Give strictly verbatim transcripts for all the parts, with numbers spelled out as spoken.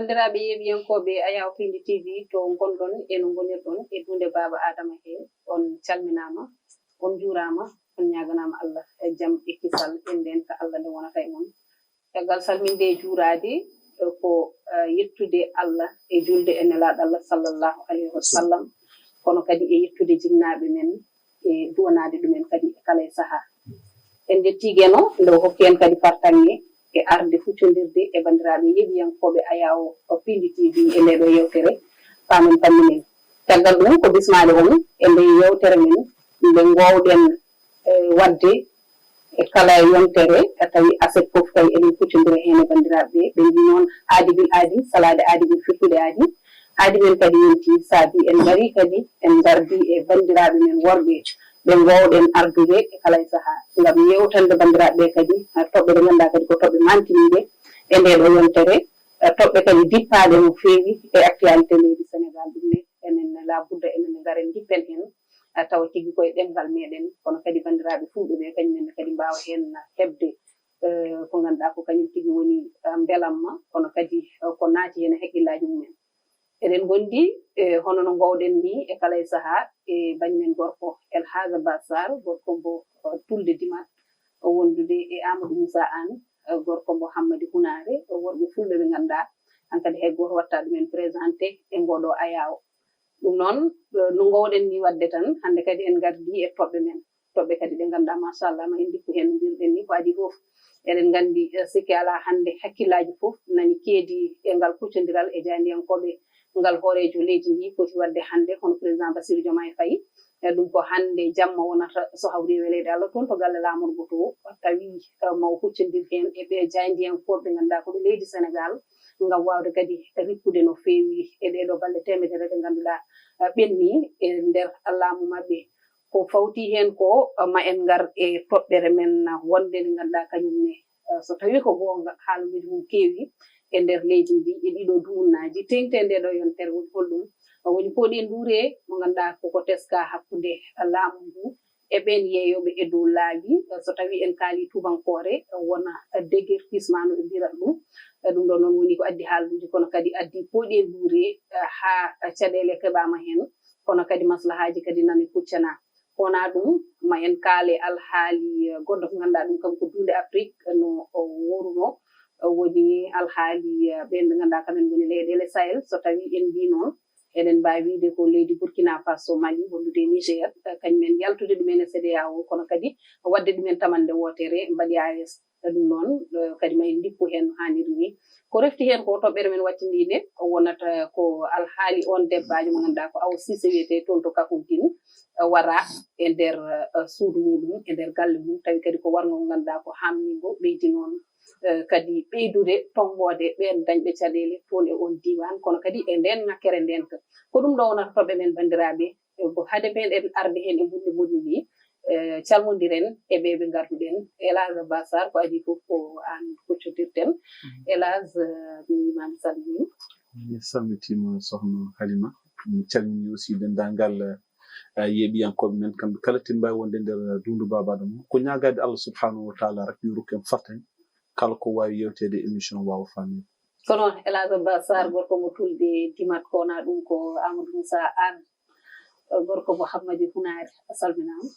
Banndiraaɓe yeeɓiyankooɓe Ayaw Pindi T V, to ngonɗon e no ngonirɗon e duunde Baaba Aadama he, on calminaama, on njuuraama, on ñaaganaama Allah e jam e kisal e ndeenka Allah nde wonata e mon. Caggal salminde e juuraade, eh, ko, eh, yettude Allah e julde e Nelaaɗo Allah sallallahu alayhi wa sallam, kono kadi e yettude jinnaaɓe men e duwanaade ɗumen kadi e kala e sahaa. En njettii Geno nde o hokki en kadi fartaŋŋe e arde huccondirde e banndiraaɓe yeeɓiyankooɓe Ayaw Pindi T V e ndee ɗoo yeewtere, faamen pamminen. Caggal ɗum, ko bismaade on e ndee yeewtere men, nde ngoowɗen, eh, waɗde e kala yontere, tawi aset fof tawi eɗen kuccondira heen e banndiraaɓe ɓe. Ɓe mbii noon, aadi bil aadi, salaade aadi bil firtude aadi. Aadi men kadi yontii, saabi en ngarii kadi, en ngardii e banndiraaɓe men worɓe, ɓe ngoowɗen ardude e kala e sahaa, ngam yeewtande banndiraaɓe ɓe kadi, eh, toɓɓe ɗe ngannduɗaa kadi ko toɓɓe maantiniiɗe e ndee ɗoo yontere, eh, toɓɓe kadi dippaaɗe no feewi e actualité leydi Senegaal. Ɗum ne, enen ne, laa budda enen ne ngaren ndippen heen, eh, tawa tigi koye ɗemngal meɗen, kono kadi banndiraaɓe fulɓe ɓe, kañum en ne kadi mbaawa heen heɓde, eh, ko ngannduɗaa ko kañum tigi woni, eh, mbelamma, kono kadi, eh, ko naati heen e hakkillaaji mumen. Eɗen ngondi, eh, hono no ngoowɗen ni e kala e sahaa, e banimen gorko El Hadj Ba Sarr, gorko mbo, eh, Tulde Dimat, o wondude e Amadou Moussa Anne, eh, gorko mbo Hammadi Hunaare, worɓe fulɓe ɓe ngannduɗaa hankadi hay gooto watta ɗumen présenté e ngoɗo Ayaw. Ɗum noon, eh, no ngoowɗen ni waɗde tan, hannde kadi en ngardii e toɓɓe men. Toɓɓe kadi ɗe ngannduɗaa, machallah, ma en ndippu heen no mbirɗen ni, ko adii fof. Eɗen nganndi, eh, sikke alaa hannde hakkillaaji fof nani keedi e ngal kuccondiral e jaayndiyankooɓe ngal hooreejo leydi ndi foti waɗde hannde, hono président Bassirou Diomaye Faye. E ɗum ko hannde jamma wonata so hawri e weleede Allah toon to galle laamorgo to, tawi, eh, ma o huccondir heen e ɓe jaayndiyankooɓe ɓe ngannduɗaa ko ɓe leydi Senegaal, ngam waawde kadi rikkude no feewi e ɗee ɗoo balɗe teemedere ɗe ngannduɗaa, eh, ɓenni e nder laamu maɓɓe. Ko fawti heen ko, eh, ma en ngar e toɓɓere men wonde nde ngannduɗaa kañum ne, eh, so tawii ko goonga, haalduuji mum keewi e nder leydi ndi e ɗiɗo dumunnaji. Teeŋti e ndee ɗoo yontere woni holɗum? Woni pooɗi e nduure mo ngannduɗaa koko teska hakkunde laamu ngu e ɓeen yeeyooɓe e dow laabi. So tawii en kaali tuubankoore, wona déguerpissement no ɓe mbiyata ɗum. Ɗum ɗoo noon woni ko addi haalduuji, kono kadi addi pooɗi e nduure, eh, haa caɗeele keɓaama heen, kono kadi maslahaaji kadi nani kuccana. Ko wonaa ɗum, ma en kaale alhaali, eh, goɗɗo ko ngannduɗaa ɗum kam ko duunde Afrik no o worunoo, eh, woni alhaali, eh, ɓeen ɓe ngannduɗaa kamen ngoni leyɗeele Sahel. So tawii en mbii noon, eɗen mbaawi wiyde ko leydi Burkina Faso, Mali, wondude e Niger, eh, kañum en yaltude ɗumen e C D A O, kono kadi waɗde ɗumen tamannde wootere, mbaɗi A E S. Ɗum noon, eh, kadi ma en ndippu heen no haaniri ni. Ko refti heen ko toɓɓere men wattindi nde, wonata ko alhaali oon debbaajo mo ngannduɗaa ko Awa Cissé wiyetee toon to Kafountine, eh, wara e nder, eh, suudu muɗum, e nder galle mum, tawi kadi ko warngo mo ngannduɗaa ko haamniingo, ɓeydi noon, eh, kadi ɓeydude tonngoode ɓeen dañɓe caɗeele toon e oon diiwaan, kono kadi e ndeen ŋakkere ndeenka. Ko ɗum ɗoo wonata toɓɓe men, banndiraaɓe, eh, ko hade meɗen arde heen e mbulli mbulli ndi, eh, calmondiren e ɓe ɓe ngarduɗen. El Hadj Ba Sarr, ko adii fof ko aan kuccodirten. Mhm. El Hadj, eh, mi wiima mi salminiima. Mi salmitiima, Sohna Halima. Mi calminii aussi denndaangal, eh, yeeɓiyankooɓe men, kamɓe kala, timmbaawi wonde nder duundu Baaba Aadama. Ko ñaagaade Allah subhanahu wa taala rek yo rokku en fartaŋŋe, kala ko waawi yewteede e émission waawa faamde. Ko noon, El Hadj Ba Sarr, gorko mo Tulde Dimat, ko wonaa ɗum ko Amadou Moussa Anne, gorko mo Hammadi Hunaare. A salminaama.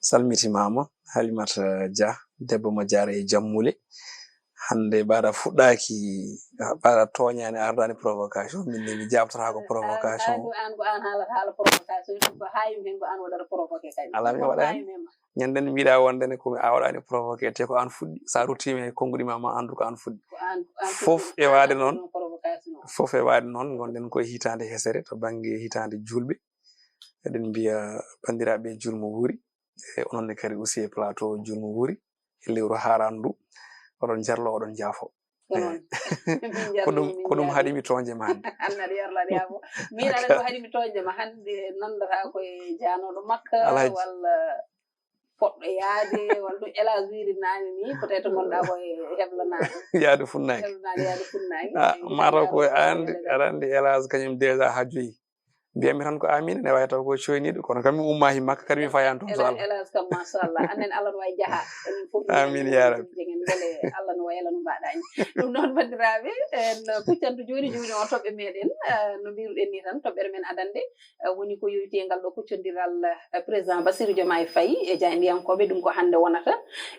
Salmitimaama, Halimata Dia, debbo mo Jaara e Jammule. Hannde mbaɗa fuɗɗaaki, mbaɗa tooñaani, a ardaani provocation. Min ne mi jaabtotaako provocation. Aan, aan ko aan haalata haala provocation, ɗum ko haayum heen ko aan waɗata provoqué kadi. Alaa, mi waɗaani. Haayum heen ma. Ñande nde mbiɗa wonde ne ko mi a waɗaani provoqué, te ko aan fuɗɗi. Sa ruttiima e konnguɗi ma, ma anndu ko aan fuɗɗi. Ko aan, ko aan fuɗɗi. Fof e waade noon, provocation. Fof e waade noon, ngonɗen koye hitaande hesere to bannge hitaande juulɓe. Eɗen mbiya banndiraaɓe juulmo wuuri. E onon ne kadi aussi e plateau juulmo wuuri. E lewru haaraandu ndu. Oɗon njarlo, oɗon njaafo. Ko noon. Min njarlii, ko ɗum, min ko ɗum njarlii. Haɗi mi tooñde ma hannde. An aɗa yarla, aɗa yaafo. Min aɗa ko haɗi mi tooñde ma hannde, nanndata ko e jaanooɗo makka, alhaji, walla poɗɗo yaade, walla ɗum El Hadj wiiri naane ni, peut-être ngonɗaa ko e heblanaade. Yaade funnaange. Heblanaade, yaade funnaange. Ah, eyi, mataw ko an, aɗa anndi El Hadj kañum déjà haa joyi. Mbiyatmi tan ko amin, ene wawi taw ko coyniɗo, kono kam mi umma himmakka kadi mi fayan toon so Allah. Elas kam machallah, annen Allah no wawi jaaha. Amin ya rabbi. Jegen mbele Allah no wawi Allah no mbaɗani. Ɗum noon bandiraɓe, en kuccanto joni joni o toɓɓe meɗen, eh, no mbiruɗen ni tan toɓɓere men adande, eh, woni ko yowiti e ngal ɗo kuccondiral, eh, président Bassirou Diomaye Faye e jaayndiyankoɓe. Ɗum ko hannde wonata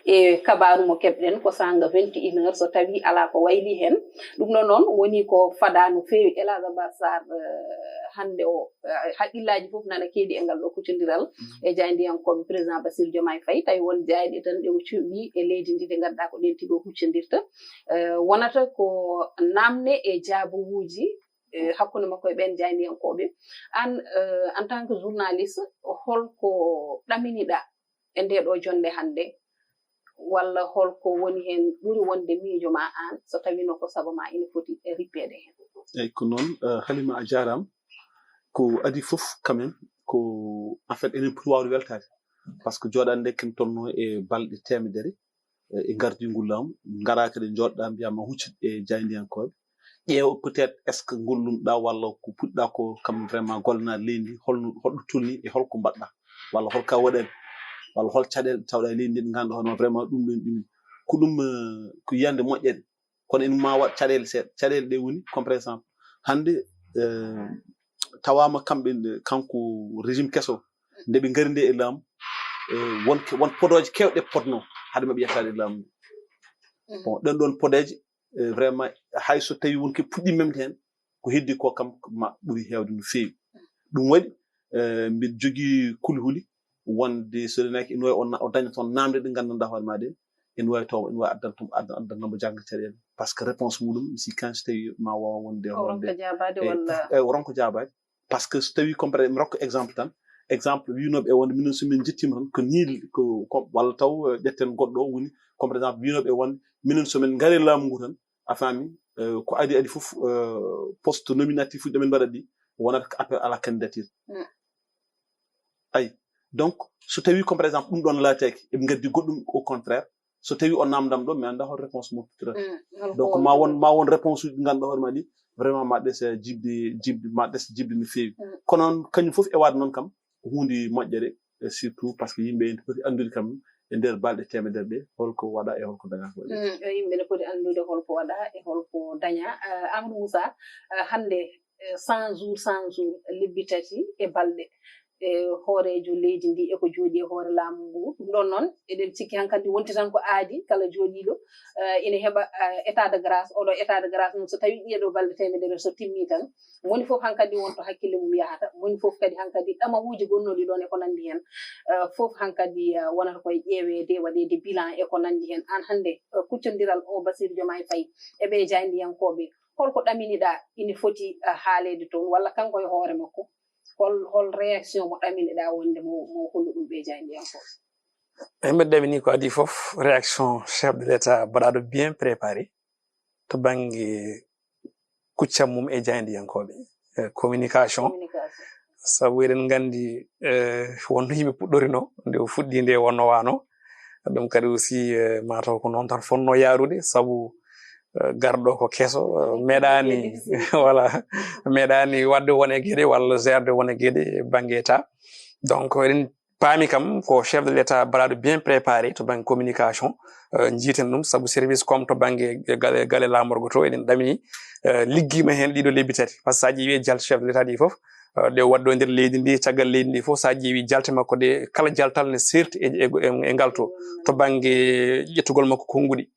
e kabaru mo keɓɗen ko sanga vingt et une heures so tawi ala ko wayli hen. Ɗum ɗo noon woni ko fada no feewi. Elhadj Abbas Sarr, eh, hannde o, eh, haqqillaji fof nana keedi e ngal ɗo kuccondiral e jaayndiyankoɓe président Bassirou Diomaye Faye, tawi won jaayɗe tan ɗe o cuɓi e leydi ndi, ɗe ganduɗa ko ɗen tigi o huccodirta. Eh, wonata ko namne e jaabawuji, eh, hakkunde makko e ɓen jaayndiyankoɓe. An, eh, en tant que journaliste, holko ɗaminiɗa e nde ɗo jonde hannde, walla holko woni hen ɓuri wonde miijo ma an, so tawino ko sago ma ina foti rippeede hen? Eyyi, ko noon, eh, Halima, a jaaraama. Ko adii fof, quand même, ko, en fait, enen poti waawde weltaade. Par ce que jooɗaade nde ken tolno e balɗe teemedere, eh, e ngardiingu laamu, ngara kadi njooɗoɗaa mbiyaa ma huccit e jaayndiyankooɓe. Ƴeewa peut-être est-ce que gollunɗaa walla ko puɗɗaa ko kam vraiment gollanaade leydi ndi, holno, holɗo tolni e holko mbaɗɗaa, walla holka waɗani, walla hol caɗeele tawɗaa e leydi ndi ɗe ngannduɗaa hoore ma vraiment ɗum ɗo ene ɗumen. Ko ɗum, eh, ko yiyannde moƴƴere. Kono ene ma waɗ caɗeele seeɗa. Caɗeele ɗe woni, comme par exemple, hannde, eh, tawaama kamɓe, kanko régime keso, nde ɓe ngari nde e laamu, eh, won, won podooje keewɗe potno hade maɓɓe yettaade e laamu. Bon, ɗen ɗon podooje, eh, vraiment, hay so tawi won ke puɗɗi memde heen, ko heddi ko kam ma ɓuri heewde no feewi. Ɗum waɗi, eh, mbiɗa jogii kulhuli wonde so renaki ene wawi o na-, o daña toon namde ɗe nganndanɗaa hoore ma ɗe, ene wawi taw ene wawi addan tum-, addan, addan mo jannga caɗeele. Par ce que réponse muɗum, mi sikki kan so tawi ma wawa wonde, O ronka jaabaade walla? Eh, o ronka jaabaade. Par ce que so tawi comme par exemple, mi rokka exemple tan, exemple winoɓe e wonde minen so min jettima tan ko ni ko, ko walla taw, eh, ƴetten goɗɗo o woni comme par exemple winoɓe e wonde minen so min ngari laamu ngu tan, a faami, eh, ko adi adi fof, eh, poste nominatif uji ɗo min mbaɗa ɗi wonata ko appel à la candidature. Mm. Ayi, donc so tawi comme par exemple ɗum ɗon laataki eɓe ngaddi goɗɗum, au contraire, so tawi o namdam ɗo mi annda hol réponse mo tottirata. Mm, hol Donc ko ma won, woni? Ma won réponse uji ɗi ngannduɗaa hoore ma ɗi vraiment ma ɗes, eh, jibde, jibde, ma ɗes jibde no feewi. Mm. Kono noon kañum fof e waɗde noon kam ko huunde moƴƴere, eh, surtout par ce que yimɓe ene poti anndude kam e nder balɗe teemedere ɗe holko waɗa e holko daña ko waɗi. Mm, e yimɓe ne poti anndude holko waɗa e holko daña. Eh, Amadou Moussa, eh, hannde, eh, cent jours, cent jours, lebbi tati e balɗe, e hooreejo leydi ndi e ko jooɗi e hoore laamu ngu. Ɗum ɗon noon, eɗen cikki hankadi wonti tan ko aadi kala jooɗiiɗo, eh, ina heɓa, eh, état de grâce. Oɗo état de grâce noon, so tawi ɗiye ɗo balɗe teemedere so timmi tan, moni fof hankadi won to hakkille mum yahata, moni fof kadi hankadi ɗamawuuji gonnooɗi ɗon e ko nanndi heen, eh, fof hankadi, eh, wonata koye ƴeeweede, waɗeede bilan e ko nanndi heen. Aan hannde, eh, kuccondiral o Bassirou Diomaye Faye e ɓee jaayndiyankooɓe, holko ɗaminiɗaa ina foti, eh, haaleede toon, walla kanko e hoore makko, hol, hol réaction mo ɗaminiɗaa wonde mo, mo hollu ɗum ɓee jaayndiyankooɓe? Eyi, mbeɗa ɗamini ko adii fof réaction chef de l'État baɗaaɗo bien préparé to bannge kuccam mum e jaayndiyankooɓe, eh, communication. Communication. Sabu eɗen nganndi, eh, wonno yimɓe puɗɗorino nde o fuɗɗi nde wonno wano. Ɗum kadi aussi, eh, mataw ko noon tan fonno yaarude, sabu, eh, garɗo ko keso, eh, meeɗaani, voilà, meeɗaani waɗde won e geɗe walla gérde won e geɗe bannge État. Donc eɗen paami kam ko chef de l'État baɗaaɗo bien préparé to bannge communication, eh, njiiten ɗum, sabu service com to bannge gale, gale laamorgo to eɗen ɗamini, eh, liggiima heen ɗiɗo lebbi tati. Par ce que so a ƴeewi jalte chef de l'État ɗi fof, eh, ɗe o waɗɗo nder leydi ndi, caggal leydi ndi fof, so a ƴeewi jalte makko ɗe, kala jaltal ne serti e, e, e, e ngal to, to bannge ƴettugol makko konnguɗi.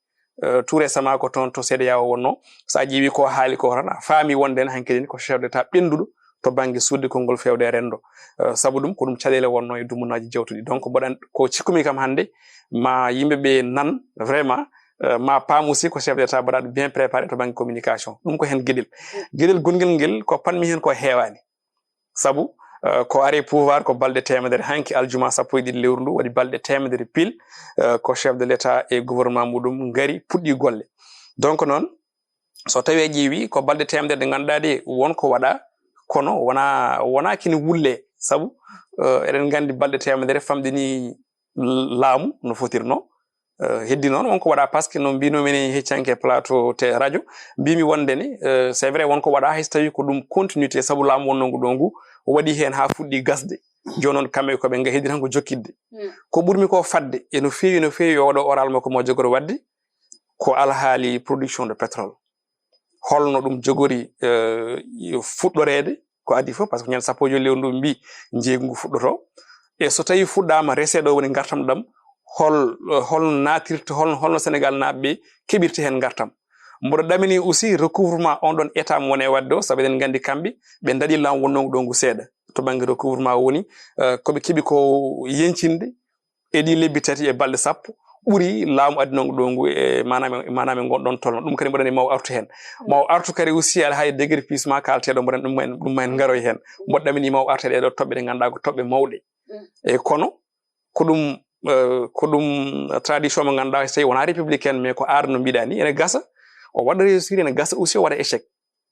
Eh, tout récemment ko toon to C D A O wonno. So a ƴeewi ko haali ko tan, a faami wonde en hankadi ko chef d'État ɓennduɗo to bannge suuɗde konngol feewde e renndo. Eh, sabu ɗum ko ɗum caɗeele wonno e dumunaaji jawtuɗi. Donc mboɗan ko cikkumi kam hannde ma yimɓe ɓe nan vraiment, eh, ma paam aussi ko chef d'État baɗaaɗo bien préparé to bannge communication. Ɗum ko heen geɗel. Geɗel gonngel ngel ko panmi heen ko heewaani. Sabu, eh, ko ari pouvoir ko balɗe teemedere, hanki aljuma sappo e ɗiɗi lewru ndu, waɗi balɗe teemedere pile, eh, ko chef de l'État e gouvernement muɗum ngari, puɗɗi golle. Donc noon, so tawi a ƴeewi ko balɗe teemedere ɗe ngannduɗaa ɗe won ko waɗa, kono wona, wona kini wulle, sabu, eh, eɗen nganndi balɗe teemedere famɗini laamu no fotirno. Eh, heddi noon wonko waɗa, par ce que no mbino minen heccanke plateau te radio, mbimi wonde ni, eh, c'est vrai wonko waɗa, hay so tawi ko ɗum continuité, sabu laamu wonnongu ɗo ngu O waɗi heen haa fuɗɗi gasde. Jooni noon, kamɓe ko ɓe ngahidi tan ko jokkitde. Ko ɓurmi ko fadde e no feewi, no feewi, yo waɗo oral makko mo jogori waɗde, ko alhaali production de pétrole. Holno ɗum jogori, eh, fuɗɗoreede, ko adii fof, parce que ñande sappo e joy lewru ndu mbi njeeygu ngu fuɗɗoto. E so tawi fuɗɗaama, reseɗo woni ngartam ɗam, hol, holno naatirta, holno, holno Sénégal naaɓe ɓe keɓirta heen ngartam. Mboɗo ɗamini aussi recouvrement on ɗon état mo woni e waɗde o, sabu eɗen nganndi kamɓe, ɓe ndaɗi laamu wonnoo ɗo ngu seeɗa. To bannge recouvrement woni, eh, ko ɓe keɓi ko yeñcinde e ɗi lebbi tati e balɗe sappo ɓuri laamu adduno ngu ɗo ngu e maanaam, maanaam e ngon ɗon tolno. Ɗum kadi mboɗo ni maw artu heen. Maw artu kadi aussi alhaali déguerpissement kalteɗo mboɗen ɗum en, ɗum en ngaroy heen. Mboɗo ɗamini maw arte ɗe ɗo toɓɓe ɗe ngannduɗaa ko toɓɓe mawɗe. E kono ko ɗum, eh, ko ɗum tradition mo ngannduɗaa so tawi wonaa républicaine, mais ko aada no mbiɗa ni, ene gasa o waɗa réussir, ene gasa aussi o waɗa échec.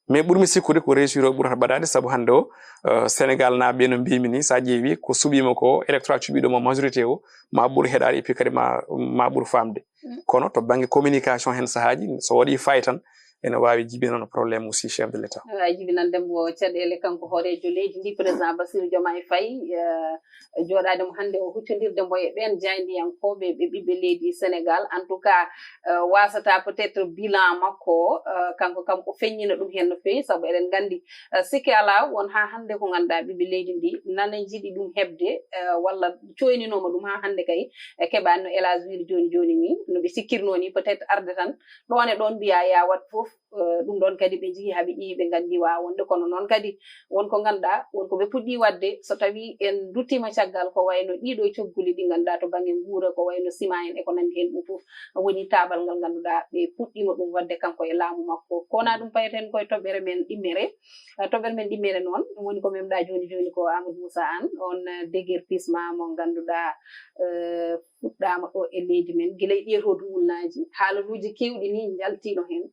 Mais ɓurmi sikkude ko réussir o ɓurata baɗaade, sabu hannde o, eh, Sénégal naaɓe no mbimi ni, so a ƴeewi ko suɓiima ko électorat cuɓiiɗo mo majorité o, ma ɓur heɗaade, et puis kadi ma, ma ɓur faamde. Kono to bannge communication heen sahaaji, so waɗi fayi tan, ene waawi jibinano problème aussi chef de l'État. Ene waawi jibinande mbo caɗeele kanko hooreejo leydi ndi, président Bassirou Diomaye Faye, eh, jooɗaade mo hannde o huccondirde mbo e ɓeen jaayndiyankooɓe, ɓe ɓiɓɓe leydi Sénégal. En tout cas, eh, wasata peut-être bilan makko o, eh, kanko kam o feññino ɗum heen no feewi, sabu eɗen nganndi, eh, sikke alaa won haa hannde ko ngannduɗaa ɓiɓɓe leydi ndi nana njiɗi ɗum heɓde, eh, walla coyninooma ɗum haa hannde kay, e keɓaani no El Hadj wiyri jooni jooni ni, no ɓe sikkirnoo ni peut-être arde tan ɗoon e ɗoon mbiyaa yaa waɗ fof. Eh, ɗum ɗoon kadi ɓe njii haa ɓe ƴeewi, ɓe nganndi waawa wonde, kono noon kadi won ko ngannduɗaa, won ko ɓe puɗɗii waɗde. So tawii en nduttiima caggal, ko wayno ɗiiɗo cogguli ɗi ngannduɗaa to bannge nguura, ko wayno sima en e ko nanndi heen, ɗum fof woni taabal ngal ngannduɗaa ɓe puɗɗiima ɗum waɗde kanko e laamu makko. Ko wonaa ɗum, payeten koye toɓɓere men ɗimmere. Eh, toɓɓere men ɗimmere noon, ɗum woni ko memɗaa jooni jooni ko Amadou Moussa Anne, on, eh, déguerpissement mo ngannduɗaa, eh, fuɗɗaama ɗo e leydi men, gila e ɗiye to dumunnaji, haalaluuji keewɗi ni njaltiino heen.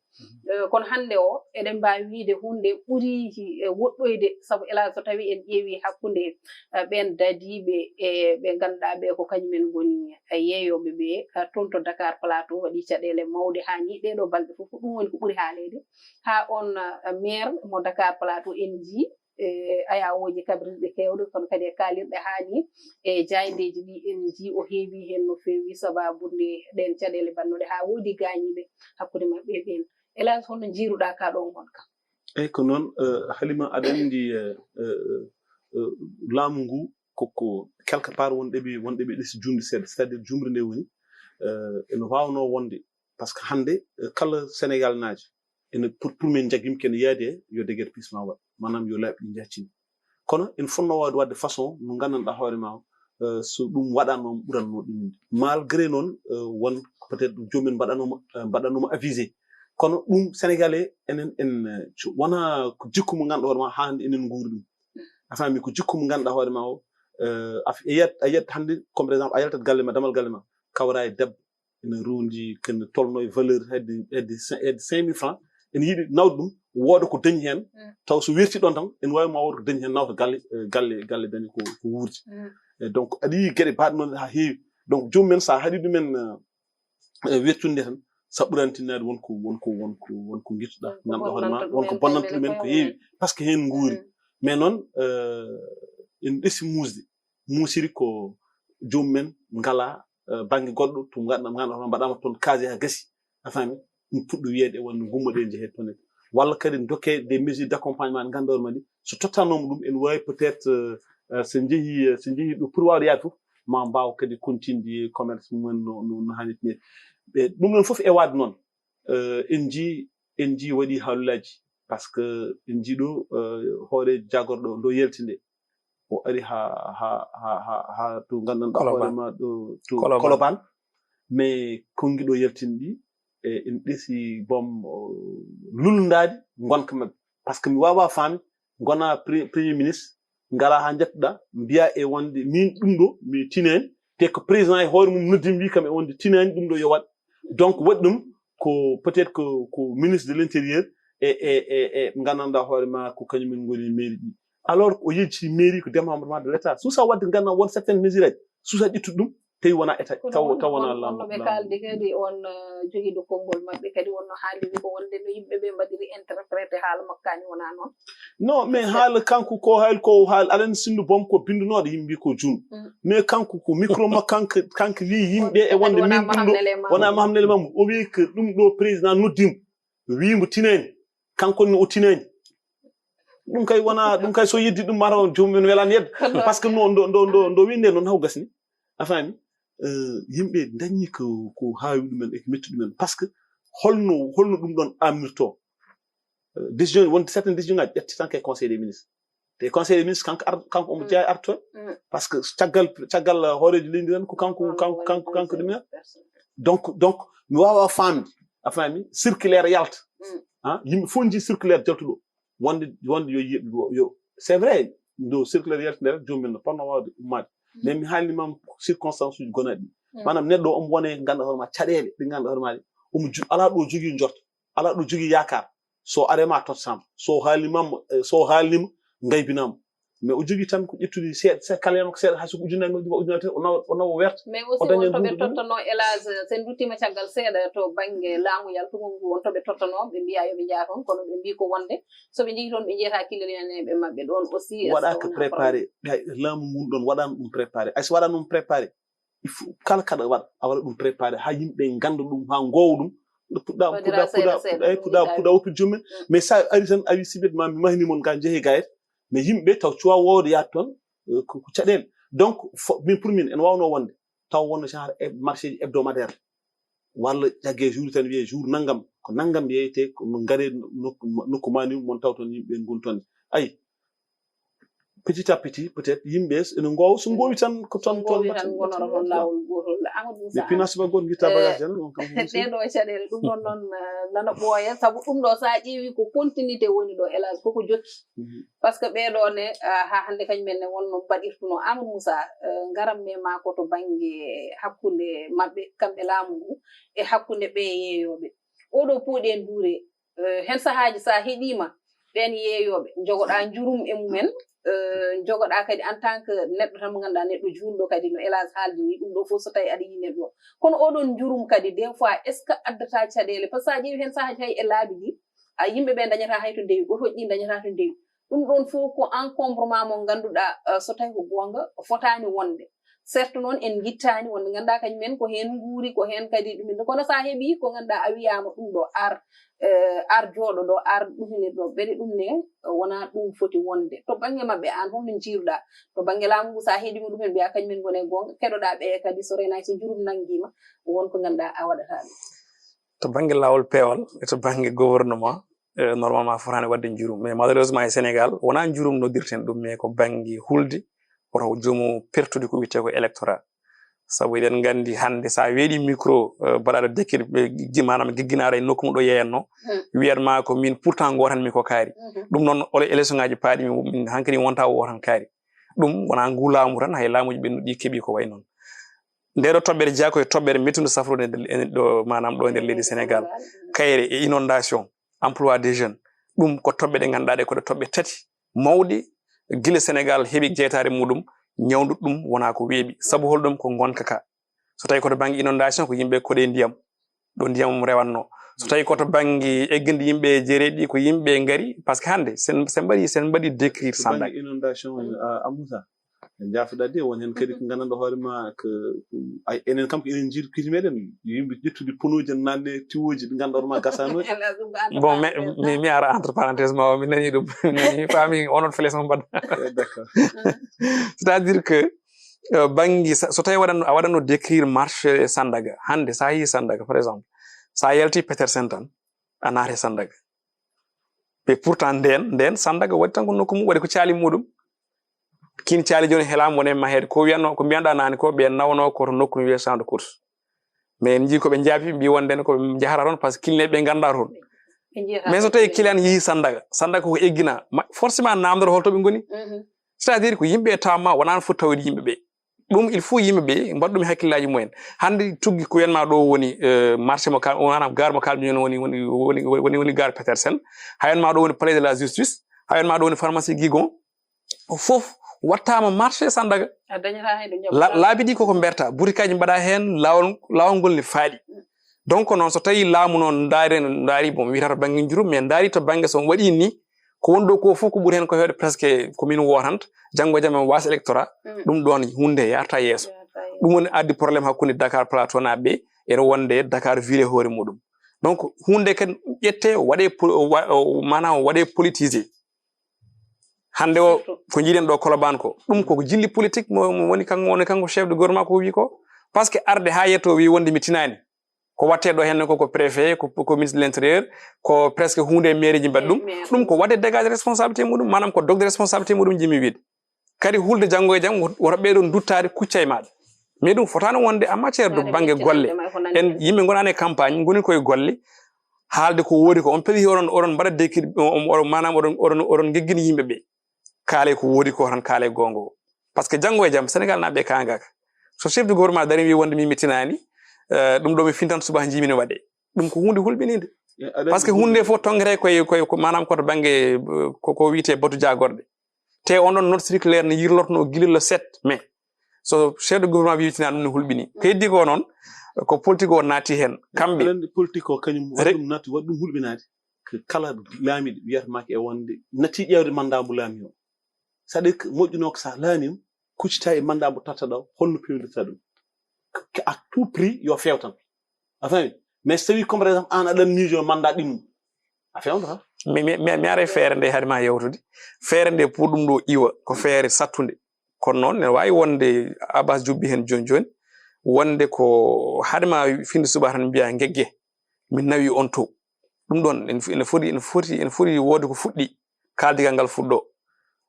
Eh, kono hannde o, eɗen mbaawi wiyde huunde ɓuri, eh, woɗɗoyde, sabu ela so tawii en ƴeewi hakkunde, eh, ɓeen dadiiɓe e ɓe ngannduɗaa ɓe ko kañumen ngoni, eh, yeeyooɓe ɓe, eh, toon to Dakar Plateau, waɗi caɗeele mawɗe haa ni ɗee ɗoo balɗe fof, ko ɗum woni ko ɓuri haaleede. Haa on, eh, maire mo Dakar Plateau en njii, e ayawooji kaɓrirɗe keewɗe, kono kadi e kaalirɗe haa ni e jaayndeeji ɗi en njii o heewi heen no feewi, sabaabu nde ɗeen caɗeele mbaɗnooɗe haa woodi gaañiiɓe hakkunde maɓɓe e ɓeen. Elaas, holno njiiruɗaa kaa ɗoo ngonka? Eyi, ko noon, eh, Halima, aɗa anndi, eh, eh, eh, laamu ngu ko, ko quelque part won ɗeɓi, won ɗeɓi ɗesi juumde seeɗa, c'est-à-dire juumre nde woni, eh, ene waawnoo wonde, parce que hannde, eh, kala Sénégal naajo, ene pour, pour min njaggim kene yaadi e yo déguerpissement waɗ, maanaam yo laaɓi ɗi njaccini. Kono en fotno waawde waɗde façon no nganndanɗaa hoore ma o, eh, so ɗum waɗaano ɓuratno ɗum. Malgré noon, eh, won peut-être joomum en mbaɗanooma, eh, mbaɗanooma avisé. Kono ɗum Sénégalais enen, en, eh, co-, wonaa ko jikku mo ngannduɗaa hoore ma haa hannde enen nguuri ɗum. A faami, ko jikku mo ngannduɗaa hoore ma o, eh, a f-, a yiyat, a yiyat hannde, comme par exemple, a yaltat galle ma, damal galle ma, kawra e debbo, ene rondi, kene tolno e valeur hedde, hedde cin-, hedde cinq mille francs. Ene yiɗi nawde ɗum, wooda ko dañi heen, taw so werti ɗoon tan, ene waawi ma wooda ko dañi heen, nawta galle, eh, galle, galle dañi ko, ko wuurdi. Eh, donc, aɗa yiyi geɗe baɗɗe noon haa heewi. Donc, joomum en, so a haɗi ɗum en, eh, eh, wertude nde tan, sa ɓurantinnaade won ko, won ko, won ko, won ko ngittuɗaa. Won ko ngannduɗaa hoore ma, bonnanta ɗum won ko en, bonnanta tawi ɗum en ko heewi. Parce que heen nguuri. Mais noon, eh, en ɗesi muusde. Muusiri ko joomum en ngalaa, eh, bannge goɗɗo, to ngannduɗaa, ngannduɗaa hoore ma mbaɗaama toon casier haa gasi. A faami? Ɗum puɗɗo wiyeede e wonde ngummoɗen njehee toon. Walla kadi ndokkee des mesures d'accompagnement ɗe ngannduɗaa hoore ma ɗi. So tottanooma ɗum, ene waawi peut-être, eh, eh, so njehii, eh, so njehii ɗo pour waawde yaade fof, ma mbaaw kadi continde commerce mum en no, no, no haanirta ni. E ɗum ɗoon fof e waɗde noon, eh, en njii, en njii waɗi haalulaaji. Parce que en njii ɗo, eh, hoore jagorɗo ɗo yalti nde. O ari haa, haa, haa, haa, haa to ngannduɗaa hoore ma ɗo, to Colobane. Colobane. Mais konngi ɗo yaltini ɗi, e, en ɗesi boom, o, lulndaade ngonka maɓɓe. Parce que mi waawaa faamde, ngonaa pre-, premier ministre, ngaraa haa njettoɗaa, mbiyaa e wonde miin ɗum ɗo, mi tinaani, te ko président e hoore mum noddi mi, wii kam e wonde tinaani ɗum ɗo yo waɗ. Donc, waɗi ɗum ko peut-être ko, ko ministre de l'Intérieur e, e, e, e nganndanɗaa hoore ma ko kañum en ngoni mairie ɗi. Alors, o yejjiti mairie ko démembrement de l'État. Suusa waɗde nganndanɗaa won certaines mesures aji. Suusa ƴettude ɗum, Tawi wona état, taw taw wona laamu. Ɓe kaldi kadi on jogiiɗo konngol maɓɓe kadi wonno haaldi wi ko wonde no yimɓe ɓe mbaɗiri interprété haala makko kañum wona noon. Non, mais haala kanko ko haali ko haali aɗa anndi sinno boom ko binndunoɗo yimɓe ko jun. Mais kanko ko micro makko kanko kanko wi yimɓe e wonde min ɗum ɗo wona Mahamnel Mamoudou. O wi que ɗum ɗo président noddimo wimo tinani, kanko ni o tinani. Ɗum kay wona ɗum kay so yeddi ɗum mataw joomum en welani yedde. Parce que no ndo ndo ndo ndo winde noon haw gasni. A faami? Yimɓe dañi ko ko haawi ɗumen e ko metti ɗumen parce que holno holno ɗum ɗon ammirto. Décision wonde certaine décision ngaji ƴetti tan kay conseil des ministres. Te conseil des ministres kanko ar kanko omo jeeya artoon. Parce que caggal caggal hooreejo leydi tan ko kanko kanko kanko kanko ɗumina. Donc donc mi wawa famde, a faami, circulaire yalta. Ha yimɓe fof jii circulaire jaltuɗo wonde wonde yo yo c'est vrai, ndo circulaire yalti nde rek joomum en no ponno wawde ummaade. Mais mi haalni mam circonstance uji gonaɗi ɗi. Maanaam neɗɗo omo wone ganduɗa hoore ma caɗeele ɗe ganduɗa hoore ma ɗe omo ala ɗo jogii njorto, ala ɗo jogii yaakaar. So arema tottama so haalnimam so haalnima ngaybinama. Mais o jogii tan ko ƴettude seeɗa seeɗa kala yama ko seeɗa hay soko ujunnaji mawɗi ma ujunnaji tan o nawa o nawa werta. Mais aussi won to ɓe tottanoo élage sen nduttiima caggal seeɗa to bannge laamu yaltugol ngu won to ɓe tottanoo ɓe mbiya yo ɓe njaa toon kono ɓe mbii ko wonde so ɓe njehii toon ɓe njeyataa kiliryaneeɓe maɓɓe ɗoon aussi. Waɗaaka préparé. Laamu ngun ɗoon waɗaano ɗum préparé hay so waɗaano ɗum préparé. Il faut kala kaɗa waɗa a waɗa ɗum préparé ha yimɓe ɓe ganda ɗum ha gowa ɗum. Puɗɗa puɗɗa puɗɗa puɗɗa puɗɗa woppi jomumen. Mais sa ari tan a wi sibet ma mi mahni mon ga jeehe gayet. Mais yimɓe taw cuwa wowde yaat toon. Ko caɗele donc min pour min ene wawno wonde taw wonno genre marché ji hebdomadaire walla jagge jour tan wiye jour nanggam ko nanggam yeyete no gare nokku mani mon taw toon yimɓe gon toon. Ayi. Petit à petit peut-être yimɓe ene ngowa so ngowi tan ko toon toon tan gonora toon lawol gotol. Amadou Moussa mi pina suba goto guitta bagage jana ɗon kam ɗeɗo caɗele ɗum ɗon noon nana ɓooya sabu ɗum ɗo sa ƴeewi ko continuité woni ɗo élage koko jokki. Parce que ɓeɗo ne ha hande kañum en ne wonno mbaɗirtuno Amadou Moussa ngaram mema ko to bangge hakkunde maɓɓe kamɓe laamu ngu e hakkunde ɓe yeeyoɓe oɗo puuɗi en duure. Hen sahaaji sa heɗima ɓen yeeyoɓe jogoɗa njurum e mumen. Jogoɗa kadi en tant que neɗɗo tan mo ganduɗa neɗɗo julɗo kadi no élage haaldi ni ɗum ɗo fof so tawi aɗa yi neɗɗo kono oɗon njurum kadi des fois est ce que addata caɗele par ce que sa ƴeewi hen sahaaji hay e laabi ɗi a yimɓe ɓe dañata hay to ndewi otoji ɗi dañata to ndewi. Ɗum ɗon fof ko encombrement mo ganduɗa so tawi ko gonga fotani wonde. Certes noon en ngittaani wonɓe ngannduɗaa kañum en ko heen nguuri ko heen kadi ɗum en kono so a heɓii ko ngannduɗaa a wiyaama ɗum ɗo ar ar jooɗo ɗo ar ɗuminir ɗo ɓeɗe ɗum ne wonaa ɗum foti wonde to bannge maɓɓe aan holno njiiruɗaa? To bannge laamu ngu so a heɗiima ɗum en mbiyaa kañum en ngoni e goonga keɗoɗaa ɓe kadi so renaaki so jurum nanngiima won ko ngannduɗaa a waɗataa ɗum. To bannge laawol peewal e to bannge gouvernement, normalement fotaani waɗde njurum mais malheureusement e Sénégal wonaa njurum noddirten ɗum mais ko bannge hulde woto joomum pertude ko wiyetee ko électorat. Sabu eɗen nganndi hannde so a weeɗii micro mbaɗaaɗo dekkir maanaam gigginaare e nokku mo ɗo yeeyanno wiyat ma ko min pourtant gootanmi ko kaari. Ɗum noon ole élection ngaji paaɗi min hankadi wonta o tan kaari. Ɗum wonaa ngu laamu tan hay laamuji ɓennuɗi keɓi ko way noon. Nde ɗo toɓɓere jeyaa ko e toɓɓere mettunde safrude ɗo maanaam ɗo e nder leydi Sénégal. Kayre e inondation, emploi des jeunes, ɗum ko toɓɓe ɗe ngannduɗaa ɗe ko ɗe toɓɓe tati mawɗe. Gila Sénégal heɓi jeytaare muɗum ñawndu ɗum wonaa ko weeɓi sabu holɗum ko ngonka ka. So tawi ko to bannge inondation ko yimɓe koɗe ndiyam ɗo ndiyam mum rewanno. So tawi ko to bannge egginde yimɓe jereeɗi ko yimɓe ngari par ce que hannde sen sen mbaɗi sen mbaɗi décrire sandaga inondation. Amoussa. Jaafuɗa de won heen kadi ko nganndanɗo hoore ma ko ay enen kam ko enen njiidu kiiji meɗen yimɓe ƴettude ponuuji en nanne tiwooji ɗi nganndanɗo hoore ma gasanoji. Bon mais mi mi ara entre parenthèse ma o mi nani ɗum mi faami onon flèche mo mbaɗa. D'accord. C'est à dire que banngi so tawi waɗanno a waɗanno décrire marché sandaga hannde sa yehi sandaga par exemple sa yalti petersen tan a naate sandaga. Mais pourtant nden nden sandaga waɗi tan ko nokku mum waɗi ko caali muɗum. Kin caali joni helaama wone maheede ko wiyanno ko mbiyanɗa nani ko ɓe nawno ko to nokku no wiye champ de course. Mais en jii ko ɓe jaabi mbi wonden ko ɓe jahata toon par ce que kilneɓe ɓe ganda toon. Mais so tawi kilan yeehi sandaga sandaga koko eggina forcément namdoro holto ɓe goni. C'est à dire ko yimɓe tawma wonano foti tawde yimɓe ɓe. Ɗum il faut yimɓe ɓe mbaɗa ɗum e hakkillaji mumen. Hannde tuggi ko wiyanma ɗo woni marché mo kal manam gare mo kalmi joni woni woni woni woni woni gare petersen. Hayanma ɗo woni palais de la justice. Hayanma ɗo woni pharmacie guigon. Fof wattaama marché Sandaga. A dañataa hay ɗo njaɓ La- laabi ɗi koko mberta, butikaaji mbaɗa heen, laawol laawol ngol ne faaɗi. Donc noon, so tawii laamu noon ndaari ndaari, bon, wiyata to bannge njurum, mais ndaari to bannge so on waɗii ni, ko woni ɗo ko fof ko ɓuri heen ko heewde presque commune wootanta, janngo e jam en waas électorat. Ɗum ɗoon huunde yarta yeeso. Ɗum woni addi problème hakkunde Dakar Plateau naaɓe ɓe, ene wonde Dakar ville hoore muɗum. Donc huunde kadi ƴette waɗe po- wa- o- maanaam waɗe politisé. Hannde o ko njiiɗen ɗo Colobane ko ɗum koko jilli politique mo mo woni kanko woni kanko chef de gouvernement ko wi ko. Parce que arde haa yetto wi wonde mi tinaani, ko watte ɗo henne ko ko préfet, ko ko ministre de l'intérieur, ko presque huunde e mairie ji mbaɗi ɗum. Ɗum ko waɗde dégage responsabilité muɗum, maanaam ko dogde responsabilité muɗum jimi wiide. Kadi hulde janngo e jam woto ɓeɗon duttaade kucca e maɗa. Mais ɗum fotaano wonde en matière de bannge golle. En yimɓe ngonani e campagne ngoni koye golle, haalde ko woodi ko on peliti oɗon oɗon mbaɗa dekir oɗon maanaam oɗon oɗon oɗon ngeggini yimɓe ɓe. Kaale ko woodi ko tan, kaale goonga o. Parce que janngo e jam Sénégal naaɓe kaangaka, so chef de gouvernement dari wi wonde min mi tinaani, ɗum ɗo mi fintan suba jimino waɗe. Ɗum ko huunde hulɓininde. Parce que huunde nde fof tongete koye koye maanaam koto bannge ko ko wiyete batu jagorɗe. Te on ɗon note circulaire ne yirlotno gila le sept mai. So chef de gouvernement wi tinaani ɗum ne hulɓini. Ko heddi ko noon ko politique o naati heen. Kamɓe politique o kañum waɗi ɗum naati waɗi ɗum hulɓinaade. Kala laamiɗo wiyata maaki e wonde natti ƴeewde mandat mo laami o. C'est-à-dire que moƴƴunoo ko so a laamiima, kuccita e mandat mo tatta ɗo, holno peewnirta ɗum? À tout prix yo feew tan. A faami? Mais so tawii comme par exemple aan aɗa miijo mandat ɗimmo, a feewnata. Mi mi mi aray feere nde hari ma yewtude. Feere nde pour ɗum ɗo iwa ko feere sattunde. Kono noon ne waawi wonde Abbas jubbi heen jooni jooni, wonde ko hade ma finde suba tan mbiya ngegge min nawi on to. Ɗum ɗoon ene foti ene foti ene foti woode ko fuɗɗi. Kaaldigal ngal fuɗɗo,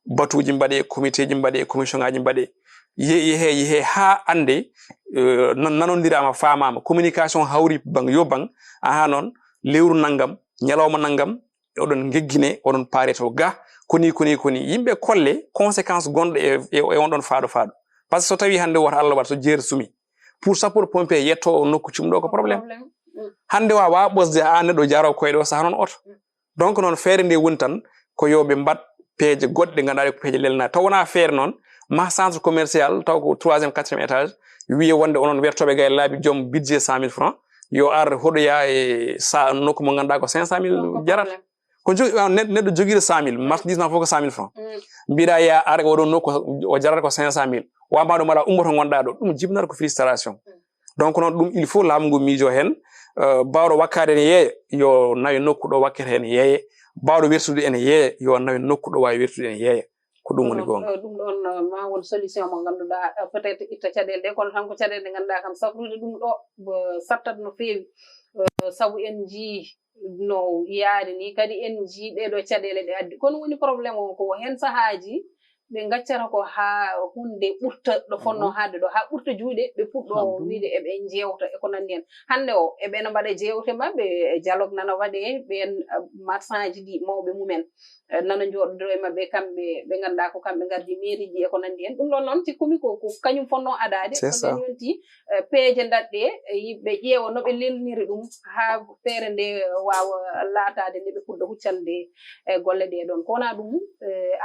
batuuji mbaɗe, comité ji mbaɗe, commission ngaji mbaɗe, yehe yehe haa annde nanondiraama, faamaama, communication hawri bang yo bang. Aha noon, lewru nanngam, ñalawma nanngam oɗon ngeggine, oɗon paare to ga, koni koni koni yimɓe kolle conséquence gonɗo e e on ɗon faaɗo faaɗo. Parce que so tawii hannde woto Allah waɗ so jeere sumi pour sapeur pompier yetto o nokku cumɗo ko problème. Hannde waawaa ɓosde haa neɗɗo jaro koye ɗo saha noon oto. Donc noon feere nde woni tan ko yo ɓe mbaɗ peeje goɗɗe ɗe ngannduɗaa ɗe ko peeje lelnaaɗe taw wonaa feere noon ma centre commercial taw ko troisième quatrième étage wiye wonde onon wertooɓe gay laabi joom budget cent mille francs yo ar hoɗoya e sa nokku mo ngannduɗaa ko cinq cent mille jarata. Ko jogi neɗɗo jogiiɗo cent mille marchandise ma fof ko cent mille francs mbiɗa ya ar oɗo nokku o jarata ko cinq cent mille wama ɗum ala ummoto gonɗa ɗo ɗum jibinata ko frustration. Donc noon ɗum il faut laamu ngu miijo heen. Baawɗo wakkaade ene yeeya yo nawe nokku ɗo wakkete ene yeeya. Baawɗo wertude ene yeeya yo nawe nokku ɗo waawi wertude ene yeeya. Ko ɗum woni goonga. Ɗum ɗoon ma won solution mo ngannduɗaa peut-être itta caɗeele ɗe kono tan ko caɗeele ɗe ngannduɗaa kam safrude ɗum ɗo sattat no feewi. Sabu en njii no yaari ni kadi en njii ɗee ɗo caɗeele ɗe addi kono woni problème o ko heen sahaaji ɓe ngaccata ko haa huunde ɓurta ɗo fonnoo haɗde ɗo haa ɓurta juuɗe ɓe puɗɗo wiide eɓe njeewta e ko nanndi heen. Hannde o eɓe no mbaɗa jeewte maɓɓe e dialogue nana waɗee ɓeen marchanji ɗi mawɓe mumen nana njooɗodoo e maɓɓe kamɓe ɓe ngannduɗaa ko kamɓe ngardi mairie ji e ko nanndi heen. Ɗum ɗoon noon cikkumi ko ko kañum fonnoo adaade ko nden yonti peeje ndaɗɗe yimɓe ƴeewa no ɓe lelniri ɗum haa feere nde waawa laataade nde ɓe puɗɗa huccande e golle ɗee ɗoon ko wonaa ɗum.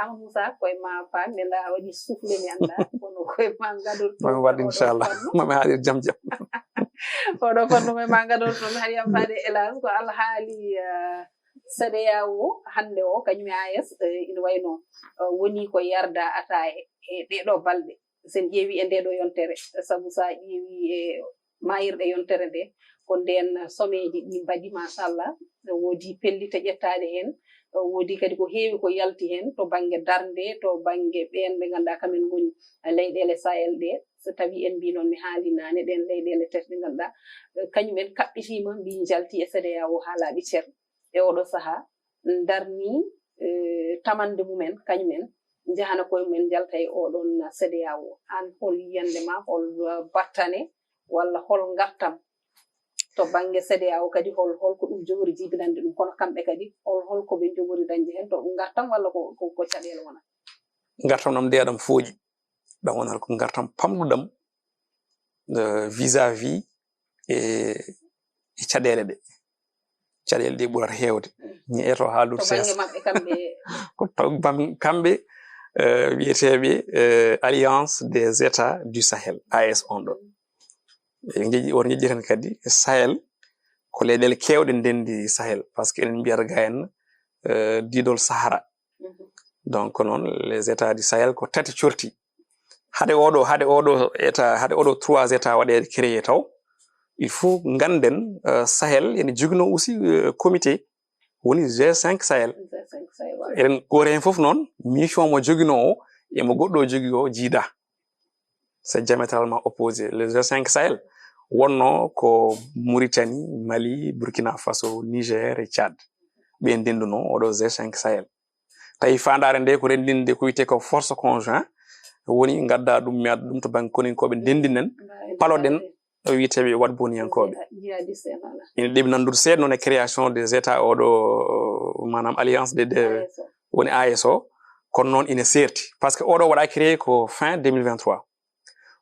Amadou Moussa koye ma paam mi anndaa a waɗi soufflé mi anndaa kono koye ma ngadorto mami waɗ inchallah mami haaɗir jam jam. Oɗo fannu koye ma ngadorto mi hari yam faade hélas ko alhaali. Cedeao hannde o kañum e as ina wayno woni ko yarda ataaye e ɗeɗo balɗe sen ƴeewi e ndeɗo yontere sabu sa ƴeewi e mayirɗe yontere nde ko nden someji ɗi mbaɗi machallah woodi pellite ƴettaɗe hen woodi kadi ko heewi ko yalti hen to bangge darnde to bangge ɓen ɓe ganduɗa kamen goni leyɗele sahel ɗe so tawi en mbi noon mi haali nane ɗen leyɗele tati ɗe ganduɗa kañum en kaɓɓitima mbi jalti e cedeao ha laaɓi cer e oɗo saaha darni tamande mumen kañum en njahana koye mumen njalta e oɗon cedeao an hol yiyande ma hol battane walla hol ngartam to bangge cedeao kadi hol holko ɗum jogori jibinande ɗum kono kamɓe kadi hol holko ɓe jogori dañde hen to ɗum ngartam walla ko ko caɗele wona ngartam ɗam ndeya ɗam fooƴi ɗam wonata ko ngartam pamɗuɗam vis à vis e e caɗele ɗe caɗele ɗe ɓurata heewde mi eto haaldude seesa ko taw kamɓe eh, wiyeteeɓe, eh, Alliance des États du Sahel, A E S on ɗon. En njeƴi, on njeƴi tan kadi Sahel, ko leyɗeele keewɗe ndenndi Sahel, parce que enen mbiyata ga en, eh, diidol Sahara. Donc, noon, les États du Sahel ko tati corti. Hade oɗo, hade oɗo état, hade oɗo trois États waɗeede créé taw, il faut ngannden, eh, Sahel ene joginoo aussi, eh, comité, woni G cinq Sahel. G cinq Sahel, ouais. Eɗen, gooto heen fof noon, mission mo joginoo o, e mo goɗɗo o jogii o, jiidaa. C'est diamétralement opposé. Le G cinq Sahel wonnoo ko Mauritanie, Mali, Burkina Faso, Niger e Tchad. Ɓe ndenndunoo oɗo G cinq Sahel. Tawi faandaare nde ko renndinde ko wiyetee ko force conjoint, woni ngadda ɗum, mi adda ɗum to bannge koninkooɓe, ndenndinen, paloɗen, o wiyeteeɓe waɗboniyankooɓe. Jihadiste, voilà. Ina ɗeɓi nanndude seeɗa noon e création des États oɗo, maanaam alliance de, de, A E S o. Woni A E S o, kono noon ina seerti. Parce que oɗo waɗa créé ko fin deux mille vingt-trois.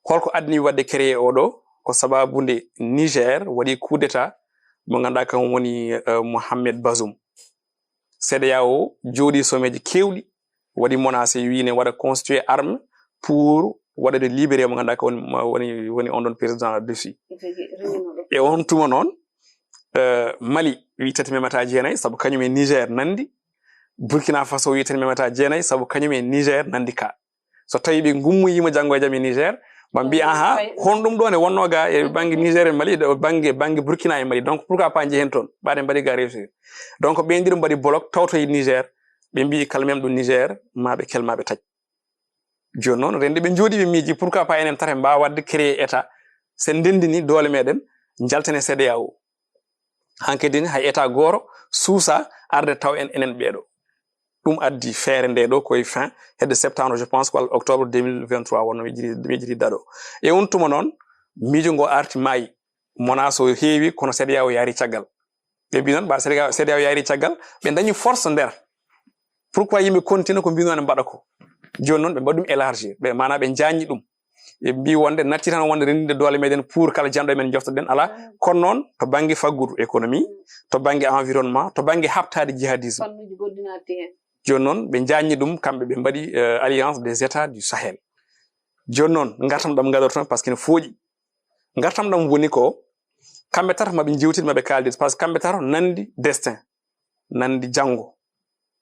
Holko addani waɗde créé oɗo? Ko sababu nde Niger waɗi coup d'état mo ngannduɗaa kam woni, eh, Mohamed Bazoum. CEDEAO jooɗi sommet ji keewɗi, waɗi menacé, wi ne waɗa constitué arme pour waɗude libéré mo ngannduɗaa ko woni, woni, woni on ɗon président Diouf. Effectivement. E on tuma noon, eh, Mali wi tati memata jeenayi, sabu kañum e Niger nanndi. Burkina Faso wi tati memata jeenayi, sabu kañum e Niger nanndi ka. So tawi ɓe ngummoyiima janngo e jam e Niger, ɓe mbiya, "Aha, honɗum ɗo ne wonnoo ga e bannge Niger e Mali, e bannge, bannge Burkina e Mali. Donc, pourquoi pas njehen toon? Ɓaade mbaɗi ga réussir." Donc, ɓe ndiro mbaɗi bloc, tawtoyi Niger, ɓe mbiyi, "Kala mem ɗum Niger, ma ɓe kel, ma ɓe taƴ." Jooni noon, renndi ɓe njooɗi, ɓe miiji, "Pourquoi pas enen tata mbaawa waɗde créer État? Sen ndenndini doole meɗen, njaltene CEDEAO." Hankadi ne, hay État gooto suusa arde taw en, enen ɓeeɗo. Ɗum addi feere nde ɗo koye fin, hedde septembre, je pense, walla octobre deux mille vingt-trois wonno mi jiri, mi jiri daɗo. E on tuma noon, miijo ngo arti maayi. Menace o heewi, kono CEDEAO yaari caggal. Ɓe mbi noon, ɓa CEDEAO, CEDEAO yaari caggal, ɓe dañi force nder. Pourquoi yimɓe continue ko mbino ne mbaɗa ko? Jooni noon ɓe mbaɗi ɗum élargir. Ɓe, maanaam ɓe njaññi ɗum. Ɓe mbi wonde natti tan wonde renndinde doole meɗen pour kala janɗo men joftoɗen, alaa. Kono noon to bannge faggudu économie, to bannge environnement, to bannge haɓtaade jihadisme. Fannuuji goɗɗi naatti heen. Jooni noon ɓe njaññi ɗum, kamɓe ɓe mbaɗi, eh, Alliance des États du Sahel. Jooni noon ngartam ɗam ngadorton parce que ne fooƴi. Ngartam ɗam woni ko kamɓe tata maɓe njewtid, maɓe kaaldi, parce que kamɓe tata nanndi destin, nanndi janngo.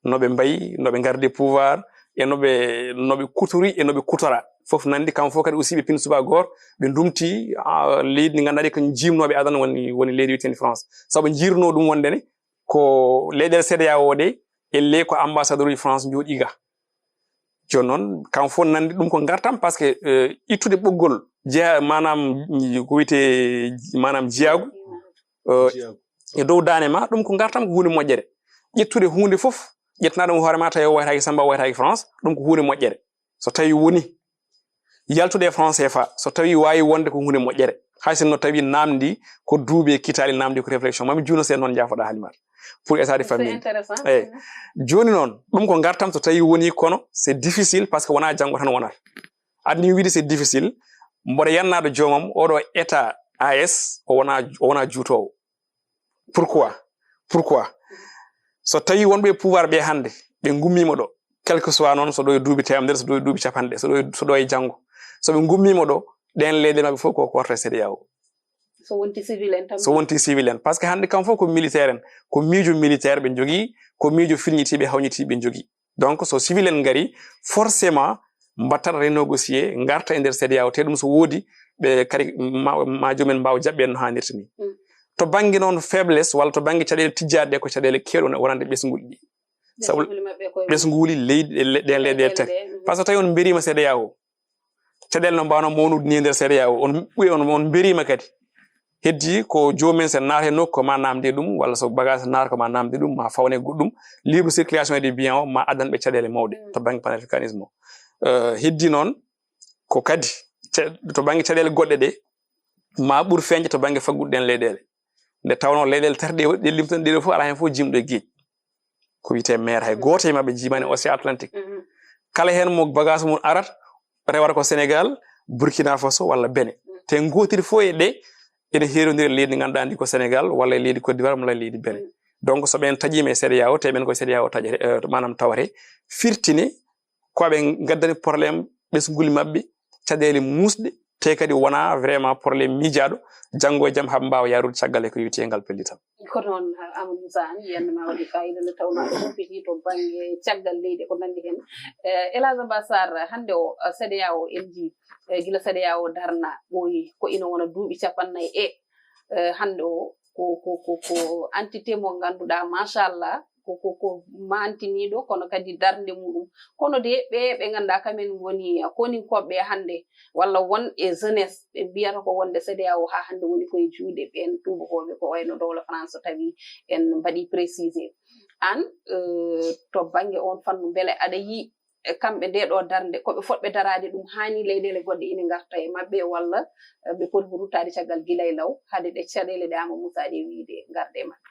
No ɓe mbayi, no ɓe ngardi pouvoir, e no ɓe, no ɓe kuturi, e no ɓe kutora. Fof nanndi, kam fof kadi aussi ɓe pin suba goor, ɓe ndumti, ah, leydi ndi ngannduɗaa ko jimnooɓe adana woni, woni leydi wiyeteendi France. Sabu njirno ɗum wonde ne, ko leyɗeele CEDEAO ɗe, elle ko ambassadeur uji France njooɗi ga. Jooni noon, kam fof nanndi ɗum ko ngartam, parce que, eh, ittude ɓoggol jeya, maanaam, ko wiyetee, maanaam, jiyaagu, eh, e dow daane ma, ɗum ko ngartam, ko huunde moƴƴere. Ƴettude huunde fof, ƴettana ɗum hoore ma, tawi o waytaaki Samba, o waytaaki France, ɗum ko huunde moƴƴere. So tawi woni yaltude e franc C F A, so tawi waawi wonde ko huunde moƴƴere. Hay sinno tawi naamndi ko duuɓi e kitaali, naamndi ko réflexion. Mami juuno sen noon, njaafoɗaa Halimata. Pour état de famille. C'est intéressant. Eyi. Jooni noon, ɗum ko ngartam so tawi woni, kono c'est difficile parce que wonaa janngo tan wonata. Adni wiide c'est difficile, mboɗo yannaɗo joomam, oɗo état A S, o wonaa, o wonaa juutoowo. Pourquoi? Pourquoi? So tawi wonɓe e pouvoir ɓe hannde, ɓe ngummiima ɗo, quel que soit noon, so ɗo e duuɓi teemedere, so ɗo e duuɓi capanɗe, so ɗo e, so ɗo e janngo, so ɓe ngummiima ɗo, ɗeen leyɗe maɓɓe fof ko korte CEDEAO. So wonti civil en tan. So wonti civil en. Parce que hannde kam fof ko militaire en, ko miijo militaire ɓe njogii, ko miijo filñitiiɓe, hawñitiiɓe ɓe njogii. Donc, so civil en ngari, forcément, mbattat renégocier, ngarta e nder CEDEAO, te ɗum so woodi, ɓe kadi ma, ma joomen mbaaw jaɓɓe no haanirta ni. Mm. To bannge noon faiblesse, walla to bannge caɗeele tijjaaɗe ɗe, ko caɗeele keewɗe wonande ɓesnguuli ɗi. Sabu ɓesnguuli maɓɓe koye ɓesnguuli leydi, le-, ɗen leyɗeele tati. Par ce que tawi on mberiima CEDEAO, caɗeele no mbaawno mawnude ni e nder CEDEAO, on ɓuri, on, on mberiima kadi. Heddi ko joomen sen naata e nokku, ko ma naamde ɗum, walla so bagage naata, ko ma naamde ɗum, ma fawne goɗɗum. Libre circulation des biens o, ma addan ɓe caɗeele mawɗe to bannge panafricanisme o. Eh, heddi noon, ko kadi ca-, to bannge caɗeele goɗɗe ɗe, ma ɓur feeñde to bannge faggudu ɗen leyɗeele. Nde tawnoo leyɗeele tati ɗe, ɗe limtan ɗe ɗo fof, alaa heen fof jimɗo e geej. Ko wiyetee mer, hay gooto e maɓɓe jiimaani Océan Atlantique. Mhm. Kala heen mo bagage mum arat, rewata ko Sénégal, Burkina Faso walla Bénin. Mhm. Te ngootiri fof e ɗe ene heerondiri e leydi ndi ngannduɗaa ndi ko Sénégal, walla e leydi Côte d'Ivoire, walla e leydi Bénin. Mhm. Donc, so ɓeen taƴiima e CEDEAO, te ɓeen ko CEDEAO taƴete, eh, maanaam tawate, firtini ko ɓe ngaddani problème ɓesnguli maɓɓe, caɗeele muusɗe, te kadi wona vraiment problème miijaaɗo, janngo e jam haɓe mbaawa yaarude caggal e ko yowitii e ngal pellital. Ko noon, Amadou Moussa, aan, yiyanno ma waɗi faayiida nde tawnoo aɗa humpiti to bannge caggal leydi e ko nanndi heen. Eh, El Hadj Abass Sarr, hannde o, eh, C D A O en njii, eh, gila C D A O darna ɓooyi ko ina wona duuɓi cappannayi e, eh, hannde o ko, ko, ko, ko entité mo ngannduɗaa, machallah, ko, ko, ko mantiniiɗo, kono kadi darnde muɗum. Kono de ɓe, ɓe ngannduɗaa kamen ngoni koninkooɓe hannde, walla won e jeunesse, ɓe mbiyata ko wonde C D A O haa hannde woni koye juuɗe ɓeen tuubakooɓe, ko wayno dowla France tawi en mbaɗi précisé. Aan, eh, to bannge oon fannu, mbele aɗa yi'i, eh, kamɓe nde ɗo darnde, ko ɓe fotɓe daraade ɗum, haani leyɗeele goɗɗe ina ngarta e maɓɓe, walla, eh, ɓe poti ko ruttaade caggal gila e law, hade ɗe caɗeele ɗe Amadou Moussa ɗe wiyde ngarde e maɓɓe?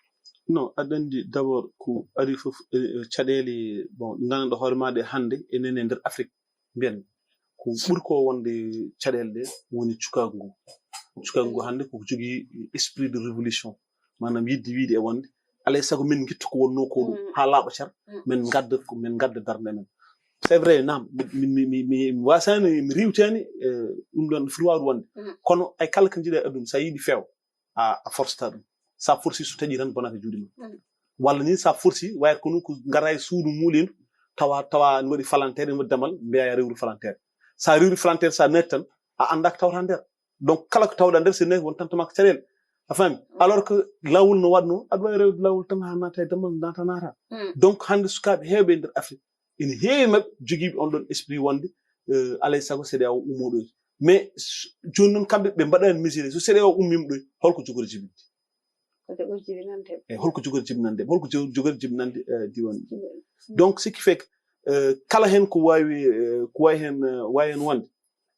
Non, aɗa anndi d'abord ko ari fof, eh, eh, caɗeele, bon, ɗe ngannduɗaa hoore maa ɗe hannde enen e nder Afrique, mbiyen ko ɓuri ko wonde caɗeele ɗe woni cukaagu ngu. Cukaagu ngu hannde koko jogii esprit de révolution, maanaam yiɗde wiyde e wonde alaa e sago min ngittu ko wonnoo ko ɗum, mm, haa laaɓa cer, mm, min ngadda ko, min ngadda darnde men. C'est vrai, naam, mi, mi, mi, mi, mi waasaani, mi riiwtaani, eh, ɗum ɗoon foti waawde wonde. Mm. Kono ay kala ko njiɗaa e aduna, so a yiɗi feew, a, a forceta ɗum. So a forci, so taƴi tan, bonata e juuɗe ma. Mm. Walla ni so a forci, wayata ko noon ko ngara e suudu muuliindu, tawa, tawa ne waɗi falanteere, ne waɗi damal, mbiyaa yo a rewru falanteere. So a rewri falanteere, so a naati tan, a anndaa ko tawata nder. Donc, kala ko tawɗaa nder, so naati, won tan to maa ko caɗeele. A faami? Mm. Alors que laawol no waɗnoo, aɗa waawi rewde laawol tan haa naata e damal, naata, naata. Mm. Donc, hannde sukaaɓe heewɓe e nder Afrique, ene heewi maɓɓe jogiiɓe on ɗon esprit wonde, eh, alaa e sago C D A O ummoo ɗo. Mais s-, jooni noon kamɓe ɓe mbaɗaani mesuré, so C D A O ummiima ɗo, holko jogori jibinde? Ko jogori jibinande. E holko jogori jibinande? Holko jo-, jogori jibinande, eh, diiwaan? Mm. Donc, ce qui fait que, eh, kala heen ko waawi, eh, ko waawi heen, eh, waawi heen wonde,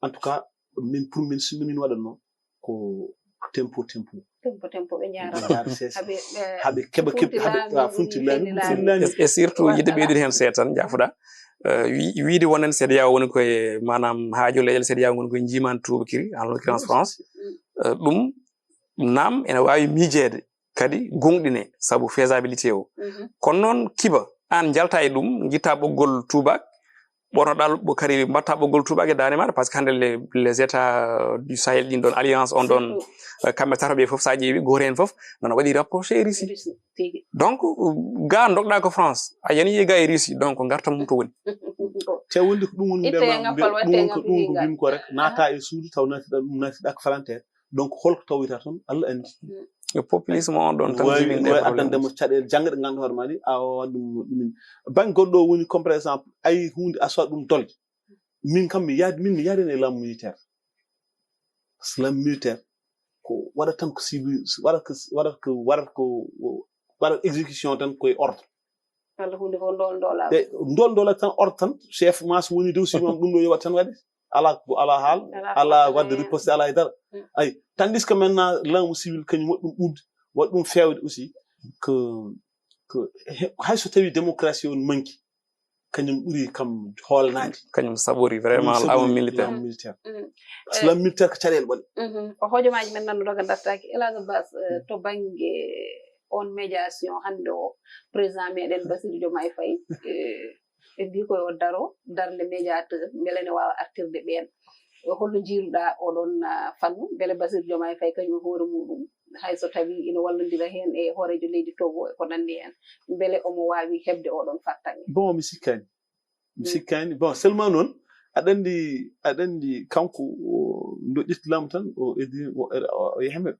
en tout cas, min, pour min, sinno min waɗatnoo, ko tempo, tempo. Tempo, tempo, ɓe njaara. Ɓe njaara seesa. Haɓe, ɓe, haɓe keɓa, keɓa, funti haɓe, laamu, ah, funti laamu, funti laamu. Et, et surtout, yiɗde ɓeydude heen seeɗa tan, jaafoɗaa. Eh, wi-, wiide wonen C D A O woni koye, maanaam, haaju leyɗeele C D A O woni koye njiimaandi tuubakiri, en l'occurrence France. Mm. Eh, ɗum, naam, ene waawi miijeede, kadi gonɗine, sabu faisabilité o. Mhm. Kono noon, kiba, aan njalta e ɗum, ngitta ɓoggol tuubaak, ɓornoɗaa ɓo-, kadi mbatta ɓoggol tuubaak e daande maaɗa, par ce que hannde les, les États du Sahel, ɗin ɗon alliance, on ɗon, surtout, eh, kamɓe tato ɓe fof, so a ƴeewi, gooto heen fof nana waɗi rapproché e Russie. Russie, tigi. Donc, ga ndogɗaa ko France, a yani ga e Russie, donc ngartam mum to woni. Te wonde ko ɗum woni itte mbiyam-, ngappal, mbiya-, watte ɗum woni ko, ngappal ɗum woni ko ga. Mbimi ko rek, ah, naata e suudu taw naatiɗaa ɗum, naatiɗaa ko falanteer. Donc, holko tawoyta toon? Allah anndi. Mm. E populisme on ɗon tan waawi, jibinde waawi problème addande mo uji. Caɗeele janngo ɗe ngannduɗaa hoore maa ɗi, a wawa ɗum ɗumin. Bannge goɗɗo o woni comme, par exemple, ay huunde a suwat ɗum dolde. Min kam mi yaad-, min mi yaadani e laamu militaire. Parce que laamu militaire ko waɗat tan ko civil, waɗat ko, waɗat ko, waɗat ko, waɗat exécution tan koye ordre. Walla huunde fof ndool ndoolaa. Ɓe ndool ndoolaa tan, ordre tan, chef maa so woni dow, si maam ɗum ɗo yo waɗ tan waɗe. Alaa ko, alaa haal, alaa, alaa ko waɗde, eh, riposte, alaa e dara. Mm. Ay, tandis que maintenant laamu civil kañum waɗi ɗum ɓurde, waɗi ɗum feewde aussi, ko, ko he-, hay so tawii démocratie on manki, kañum ɓuri kam hoolnaade. Kañum saɓori vraiment laamu militaire. Kañum saɓori laamu militaire. Mm. Parce que, eh, laamu militaire ko caɗeele ɓole. Mhm. Ko hojomaaji men nanndo doga dartaaki. El Hadj Abass, eh, mm, to bannge on médiation hannde o, président meɗen Bassirou Diomaye Faye, eh, ɓe mbii ko yo daro darnde médiateur, mbele ne waawa artirde ɓeen. Holno njiiruɗaa oɗon, ah, fannu? Mbele Bassirou Diomaye Faye kañum e hoore muɗum, hay so tawii ina wallondira heen e hooreejo leydi Togo e ko nanndi heen, mbele omo waawi heɓde oɗon fartaŋŋe? Bon, mi sikkaani. Mi, mm, sikkaani. Bon, seulement noon, aɗa anndi, aɗa anndi kanko, o, nde o ƴetti laamu tan, o edi, o, o, o yahi maɓɓe.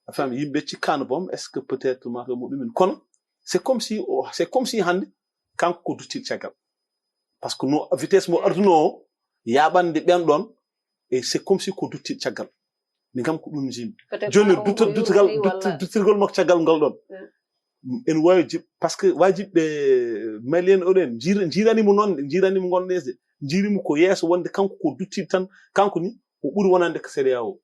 A faami, yimɓe cikkaano boom, est-ce que peut-être mataw mo ɗumen? Kono, c'est comme si o, c'est comme si hannde, kanko ko duttiiɗo caggal. Parce que no vitesse mo ardunoo o, yaaɓande ɓeen ɗoon, e c'est comme si ko duttiiɗo caggal. Min kam ko ɗum njiimi. Peut-être jooni, ma o dutto-, o duttirgal, yurmii dutto-, walla duttirgol makko caggal ngal ɗoon. Mm. En waawi jib-, parce que waajibɓe Malien o ɗen, njiira-, njiirani mo noon, njiirani mo ngon ɗeesde. Njiiri mo ko yeeso wonde kanko ko duttiiɗo tan, kanko ni, o ɓuri wonande ko C D A O.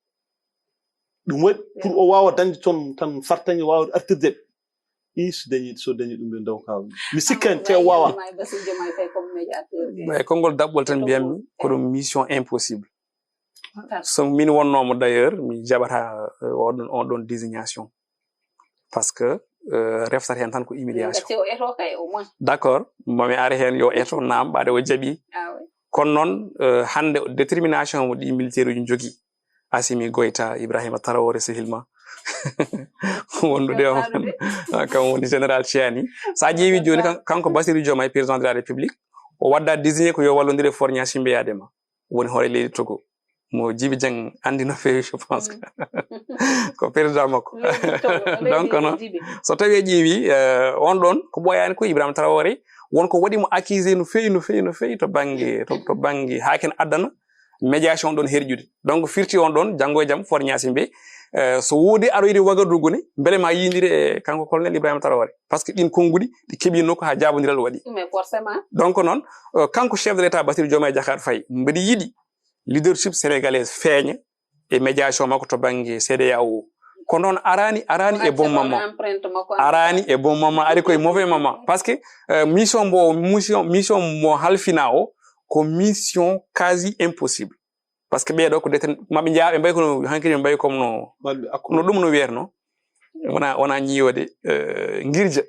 Ɗum waɗi pour o waawa dañde toon tan fartaŋŋe, waawa artirde ɓe. Ii, so dañi, so dañi ɗum ɓe ndaw kaw. Mi sikkan te o waawa. Ɓay konngol daɓɓol tan mbiyammi, ko ɗum mission impossible. So min wonnooma d'ailleurs, mi jaɓata, euh, on ɗon, on ɗon désignation. Parce que euh, reftat heen tan ko humiliation. Ngati o eto kay au moins. D'accord, mami ari heen yo eto, naam, ɓaade o jaɓi. Ah oui. Kono noon, euh, hannde détermination mo ɗi militaire uji njogii, Assimi Goïta, Ibrahima Traoré, sehil ma, wondude e on, kam woni général Tchiani. So a ƴeewi jooni, kan- kanko Bassirou Diomaye, président de la République, o wadda désigné ko yo wallondire Faure Gnassingbé Eyadéma, woni hoore leydi Togo. Mo Djiby Dieng anndi no feewi, je pense que ko président makko. Donc, non, so tawi a ƴeewi, euh, on ɗon ko ɓooyaani ko Ibrahima Traoré, won ko waɗi mo accusé no feewi, no feewi, no feewi to bannge, to, to bannge haa ken addana médiation ɗon herƴude. Donc, firti on ɗon, janngo e jam, Faure Gnassingbé, euh, so woodi aroyde Wagadugu ne, mbele ma yiindire e kanko colonel Ibrahima Traoré. Parce que ɗin konnguɗi, ɗi keɓiino ko haa jaabondiral waɗi. Mais forcément. Donc noon, euh, kanko chef de l'État Bassirou Diomaye Diakhar Faye, mbeɗa yiɗi leadership sénégalais feeña e médiation makko to bannge C D A O. Ko noon arani, arani e bon moment. Empreinte makko. Arani e bon moment, ari koye mauvais moment. Parce que, euh, mission mbo, mission, mission mo halfina o, ko mission quasi impossible. Parce que ɓeeɗo ko déter-, maɓe njaa, ɓe mbayi kono, hankadi ɓe mbayi comme no, Maɓe akko. No ɗum no wiyatno. Wona, wona ñiiwde, euh, ngirja.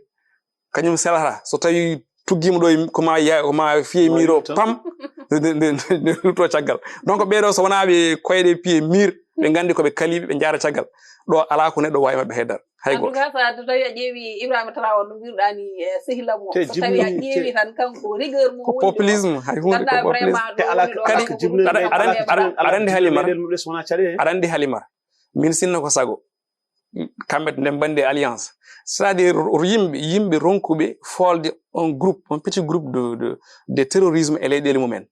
Kañum selata. So tawi tuggiima ɗo e, ko ma ya-, ko ma fiye miiro, pam, nde, nde, nde, nde rutto caggal. Donc, ɓeeɗo, so wonaa ɓe koyɗe piye miir, ɓe nganndi ko ɓe kaliiɓe, ɓe njaara caggal. Ɗo alaa ko neɗɗo waawi maɓɓe haydara. Hay En tout gooto. Cas, so a tawi a ƴeewi Ibrahima Traoré no mbiruɗaa ni, eh, sehil am o, Te so tawi a jibini, ƴeewi te tan kanko rigueur mo Ko woni ɗo. Populisme, hay huunde ko Ganduɗaa populisme. Vraiment Te ɗo ala woni ɗo ala kadi ko ko jibini ɗum Aɗa- leydi, aɗa- ala ko aɗa- jibini- aɗa anndi ala ko Halima? jibini leydi, so wonaa caɗeele. Aɗa anndi Halima? Min sinno ko sago. Kamɓe nde mbaɗi alliance. C'est-à-dire, yimɓe, yimɓe ronkuɓe folde un groupe, un petit groupe de, de, de terrorisme e leyɗeele mumen.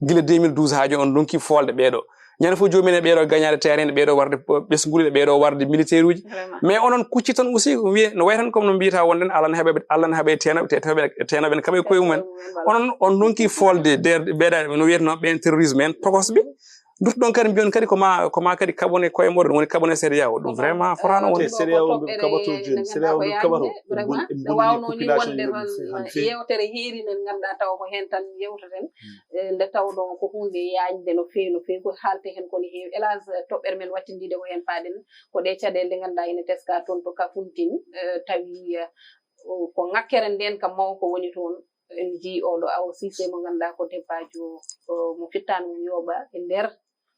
Gila deux mille douze haa jooni on ronki folde ɓeeɗo. Ñande fof joomum en e ɓeeɗo gañaade terrain, ɓeeɗo warde ɓesnguuli, ɓeeɗo warde militaire uji. Vraiment. Mais onon kucci tan aussi, wiye, no way tan comme no mbiyata wonde Allah ne haɓe, Allah ne haɓe teena, te, te, teena ɓen kaɓe koye mumen. Onon on ronki folde der, ɓeeɗa no wiyeteno ɓen terrorisme en tokosɓe. Nduttoɗon kadi mbiyon kadi ko ma, ko ma kadi kaɓone koye moɗon, woni kaɓone C D A O. Ɗum vraiment fotaano wonde. Te C D A O ɓe kaɓato jooni, C D A O ɓe kaɓato. Vraiment, Ɓe ɓe mbonni waawno ni population wonde yimɓe noon ɓe han feewi. Yewtere heeri nen ngannduɗaa tawa ko heen tan yewteten. Eh, nde tawno ko huunde yaajde no feewi, no feewi, ko haalte heen ko no heewi. Hélas, toɓɓere men wattindiide ko heen faaden, ko ɗe caɗeele ɗe ngannduɗaa ene teska toon to Kafountine, eh, tawi, eh, o, ko ŋakkere ndeen kam mawko woni toon. En njii oɗo Awo Cissé mo ngannduɗaa ko debaajo, o, mo fittaandu mum yooɓa e nder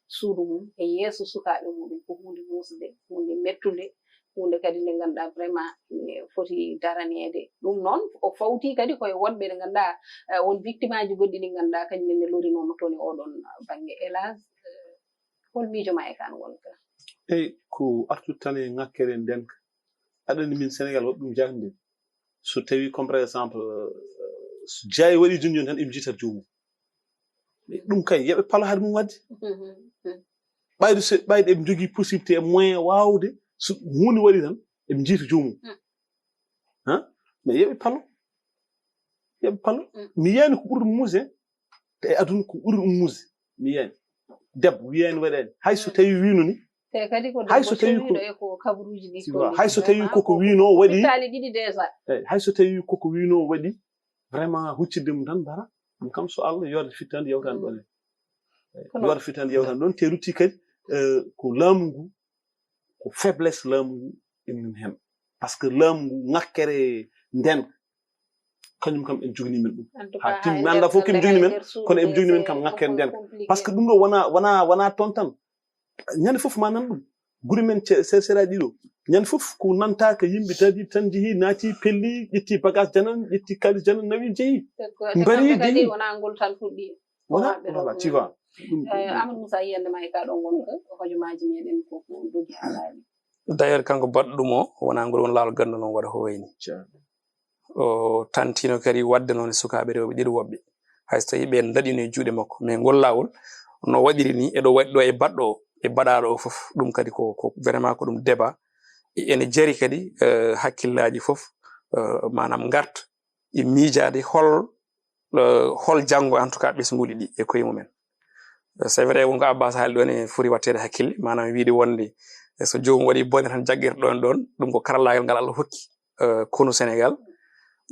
suudu mum, e yeeso sukaaɓe muɗum, ko huunde muusde, huunde mettunde, huunde kadi nde ngannduɗaa vraiment ne foti daraneede. Ɗum noon, o fawti kadi koye wonɓe ɓe ngannduɗaa, eh, won victime aji goɗɗi ɗi ngannduɗaa kañum en ne lorinooma toon e oɗon bannge. Hélas, eh, hol miijo ma e kaan wonka? Eyi, ko artude tan e ŋakkere ndeenka. Aɗa anndi min Sénégal waɗi ɗum jaaknde. So tawi comme par exemple, euh, so jaayi waɗi jooni jooni tan eɓe njiita joomum. Ɗum kay, yoɓe palo haade mum waɗde. Ɓayde so, ɓayde eɓe njogii possibilité e moyen waawde, so huunde waɗi tan, eɓe njiita joomum. Mm. Hein? Mais yoɓe palo. Yoɓe palo. Mm. Mi yiyani ko ɓuri ɗum muuse. Te e aduna ko ɓuri ɗum muuse. Mi yiyani. Debbo wiyani waɗani. Hay so tawi wiino ni. Te kadi ko Hay so debbo tawi cewiiɗo ko e ko kabaruuji ɗi Tu ko vois, ni. hay so tawi Vraiment, koko ko wiino waɗi. Fittaali ɗiɗi déjà. Eyi, hay so tawi koko wiino waɗi, vraiment huccitde mum tan mbara. Ɗum kam so Allah yoorde fittaande yawtaani ɗon. Eyi, Ko noon. Yoorde fittaande yawtaani ɗon. Te rutti kadi, eh, ko laamu ngu, ko faiblesse laamu ngu e mum heen. Parce que laamu ngu ŋakkere ndeen, kañum kam en joganii min ɗum. En tout Haa cas, timmi, mi haa anndaa fof ko en nder joganii min, nder suudu kono en nde, joganii min c'est kam ŋakkere un peu ndeen. Compliqué. Parce que ɗum ɗo wonaa, wonaa, wonaa toon tan. Ñande fof ma nan ɗum. Gure men ce-, se-, seraaɗi ɗo. Ñande fof ko nanta ka yimɓe tadi tan jehi, naati, pelli, ƴetti bagage janan, ƴetti kaalis janan, nawi, jehi. Te ko, te Mbari kamɓe kadi jehi. Wonaa ngol tan fuɗɗi. Voilà, Wonaa ɓe voilà, ɗo tu ɗum. Vois. Ɗum, Eh, ɗum. Amadou Moussa, yiyannde ma e kaa ɗon wonka, hojomaaji meɗen ko, ko dogi haalaaji. D'ailleurs, kanko baɗɗo ɗum o, wonaa ngol won laawol ganndo noon waɗa ko wayni. Ca-, O tantino kadi waɗde noon e sukaaɓe rewɓe ɗiɗo woɓɓe. Hay so tawii ɓe ndaɗino e juuɗe makko. Mais ngol laawol, no waɗiri ni, eɗo waɗi ɗo e baɗɗo o, e baɗaaɗo o fof. Ɗum kadi ko, ko vraiment ko ɗum débat. E-, ene jari kadi, eh, hakkillaaji fof, eh, maanaam ngarta e miijaade hol, eh, hol janngo, en tout cas, ɓesnguuli ɗi e koye mumen. Eh, c'est vrai, wonko Abbas haali ɗo ne foti watteede hakkille, maanaam wiide wonde, eh, so joomum waɗi bone tan jaggirta ɗon ɗon, ɗum ko karallaagal ngal Allah hokki, eh, konu Sénégal.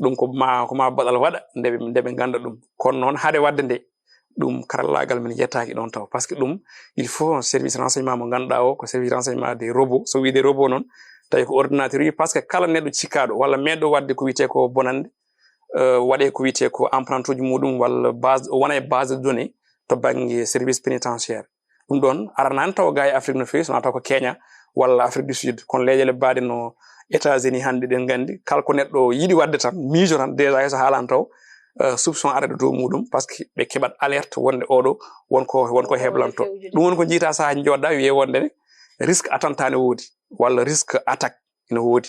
Ɗum ko ma, ko ma baɗal waɗa nde ɓe, nde ɓe ngannda ɗum. Kono noon, hade waɗde nde, ɗum karallaagal men yettaaki ɗon taw. Parce que ɗum, il faut un service renseignement mo ngannduɗaa o, ko service renseignement des robots. So wiide robot noon, tawi ko ordinateur wi, parce que kala neɗɗo cikkaaɗo walla meɗɗo waɗde ko wiyetee ko bonannde, euh, waɗee ko wiyetee ko empreinte uji muɗum walla base, wona e base de données to bannge service pénitentiaire. Ɗum ɗoon aranaani taw gaa e Afrique no feewi, so wonaa taw ko Kenya walla Afrique du Sud. Kono leyɗeele baaɗe no États-Unis hannde, ɗen nganndi, kala ko neɗɗo yiɗi waɗde tan, miijo tan, déjà hay so haalaani taw, euh, soupçon ara e dow muɗum, parce que ɓe keɓat alerte wonde oɗo won ko, won ko heblanto. Ɗum woni ko njiytaa sahaa njooɗɗaa wiyee wonde ne risque attentat ne woodi, walla risque attaque ene woodi.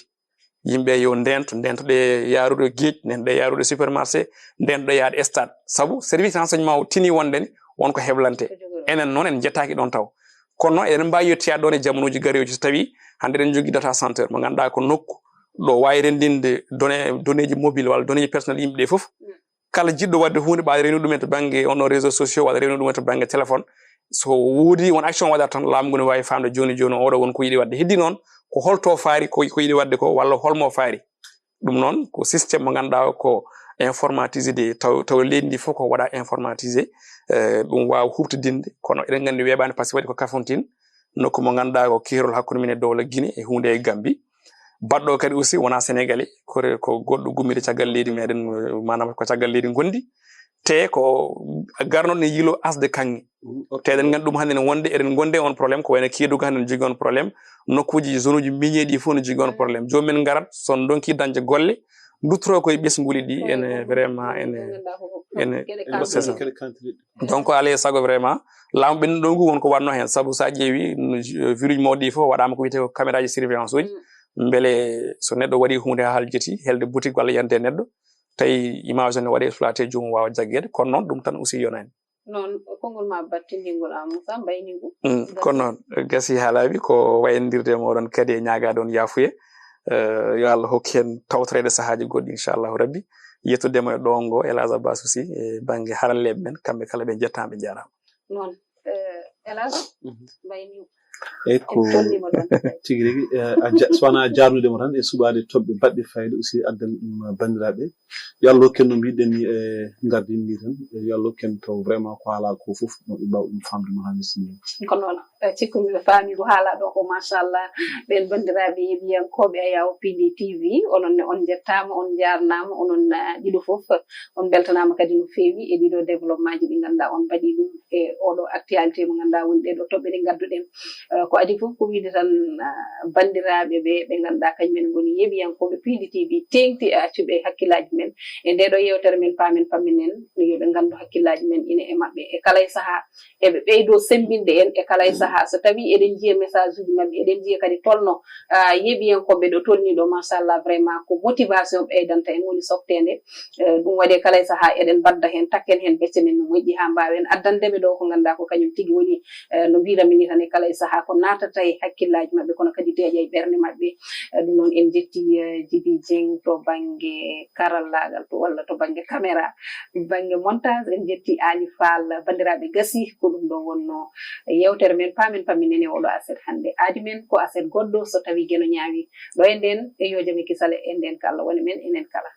Yimɓe yo ndento, ndentoɗe yaarude geej, ndentoɗe yaarude supermarché, ndentoɗe yaade stade. Sabu service renseignement o tini wonde ne won ko heblante. Enen noon en jettaaki ɗoon taw. Kono noon eɗen mbaawi yettoyaade ɗoon e jamanuuji garooji so tawii hannde eɗen njogii data center mo ngannduɗaa ko nokku ɗo waawi renndinde données, données ji mobile walla données ji personnel yimɓe ɗe fof. Kala jiɗɗo waɗde huunde ɓaade rewnude ɗumen to bannge on ɗon réseaux sociaux walla rewnude ɗumen to bannge téléphone, so woodi won action waɗata tan, laamu ngu ne waawi faamde jooni jooni oɗo won ko yiɗi waɗde. Heddi noon ko holto faari ko, ko yiɗi waɗde ko walla holmo faari. Ɗum noon ko système mo ngannduɗaa ko informatisé de, taw, taw leydi ndi fof ko waɗa informatisé, eh, ɗum waawa huuɓtidinde. Kono eɗen nganndi weeɓaani, par ce que waɗi ko Kafountine, nokku mo ngannduɗaa ko keerol hakkunde men e dowla Guinée e huunde e Gambie. Baɗɗo kadi aussi wonaa Sénégalais, ko re-, ko goɗɗo gummiiɗo caggal leydi meɗen, eh, maanaam ko caggal leydi ngondi. Te ko garnoɗo ne yiilo asde kaŋŋe. Te eɗen nganndi ɗum hannde ne wonde, eɗen ngondi e on problème, ko wayno Kédougou hannde ne jogii on problème. Nokkuuji, zone uji minier ɗi fof ne jogii on problème. Joomum en ngarat, so on ndonki dañde golle, nduttoro koye ɓesnguuli ɗi, ene vraiment, ene, ene, c'est ça. Donc, alaa e sago vraiment, laamu ɓennuɗo ngu won ko waɗno heen. Sabu so a ƴeewi, no ju-, ville uji mawɗi ɗi fof waɗaama ko wiyetee ko caméra ji surveillance uji. Mbele so neɗɗo waɗi huunde haa haljiti, helde boutique walla yande neɗɗo, tawi image o ne waɗi exploité, joomum waawa jaggeede. Kono noon, ɗum tan aussi yonaani. Noon, konngol ma battindiingol, a Moussa, mbayni ngu. Mm, kono noon, gasi haalaaɓe ko wayandirde e mooɗon kadi e ñaagaade on yaafuye. Eh, yo Allah hokku heen tawtoreede sahaaji goɗɗi, inchallahu rabbi. Yettude mo e ɗoon ngo, El Hadj Abbas aussi, e bannge haralleeɓe men, kamɓe kala ɓe njettaama, ɓe njaaraama. Noon, eh, El Hadj, mbayni ngu. Eyyi, ko tigi rigi, eh, a ja-, so wonaa jaarnude mo tan e suɓaade toɓɓe baɗɗe fayida aussi, addan ɗum banndiraaɓe. Yo Allah hokku en no mbiɗen ni, e ngardin ndi tan. Yo Allah hokku en taw vraiment ko haalaa ko fof, no ɓe mbaawa ɗum faamde no haanirta ni. Ko noon, eh, cikkumi ɓe faami ko haalaa ɗo ko, machallah. Ɓeen banndiraaɓe yeeɓiyankooɓe Ayaw P D T V, onon ne on njettaama, on njaarnaama, onon, eh, ɗiɗo fof, on mbeltanaama kadi no feewi e ɗiɗo développement ji ɗi ngannduɗaa on mbaɗi ɗum e oɗo actualité mo ngannduɗaa woni ɗee ɗo toɓɓe ɗe ngadduɗen. Eh, ko adii fof ko wiyde tan, ah, banndiraaɓe ɓe, ɓe ngannduɗaa kañum en ngoni yeeɓiyankooɓe P D T V, teeŋti e accuɓe hakkillaaji men e ndee ɗo yeewtere men, paamen pamminen, yo ɓe nganndu hakkillaaji men ine e maɓɓe e kala e sahaa. Eɓe ɓeydoo semmbinde en e kala e sahaa. So tawii eɗen njiya message uji maɓɓe, eɗen njiya kadi tolno, ah, yeeɓiyankooɓe ɗo tolni ɗo, machallah, vraiment ko motivation ɓeydanta en woni softeende. Eh, ɗum waɗi e kala e sahaa eɗen mbadda heen, takken heen becce men no moƴƴi haa mbaawen addande ɓe ɗo ko ngannduɗaa ko kañum tigi woni, eh, no mbiiranmi ni tan e kala e sahaa ko naatata e hakkillaaji maɓɓe, kono kadi deeƴa e ɓernde maɓɓe. Eh, ɗum noon en njetti, eh, Djiby Dieng to bannge karallaagal to, walla to bannge caméra, bannge montage, en njetti Aly Fall. Banndiraaɓe, gasi ko ɗum ɗo wonno yeewtere men, paamen pamminen e oɗo aset hannde. Aadi men ko aset goɗɗo, so tawii geno ñaawi ɗo e nden, e yo jam e kisal e nden ko Allah woni men enen kala.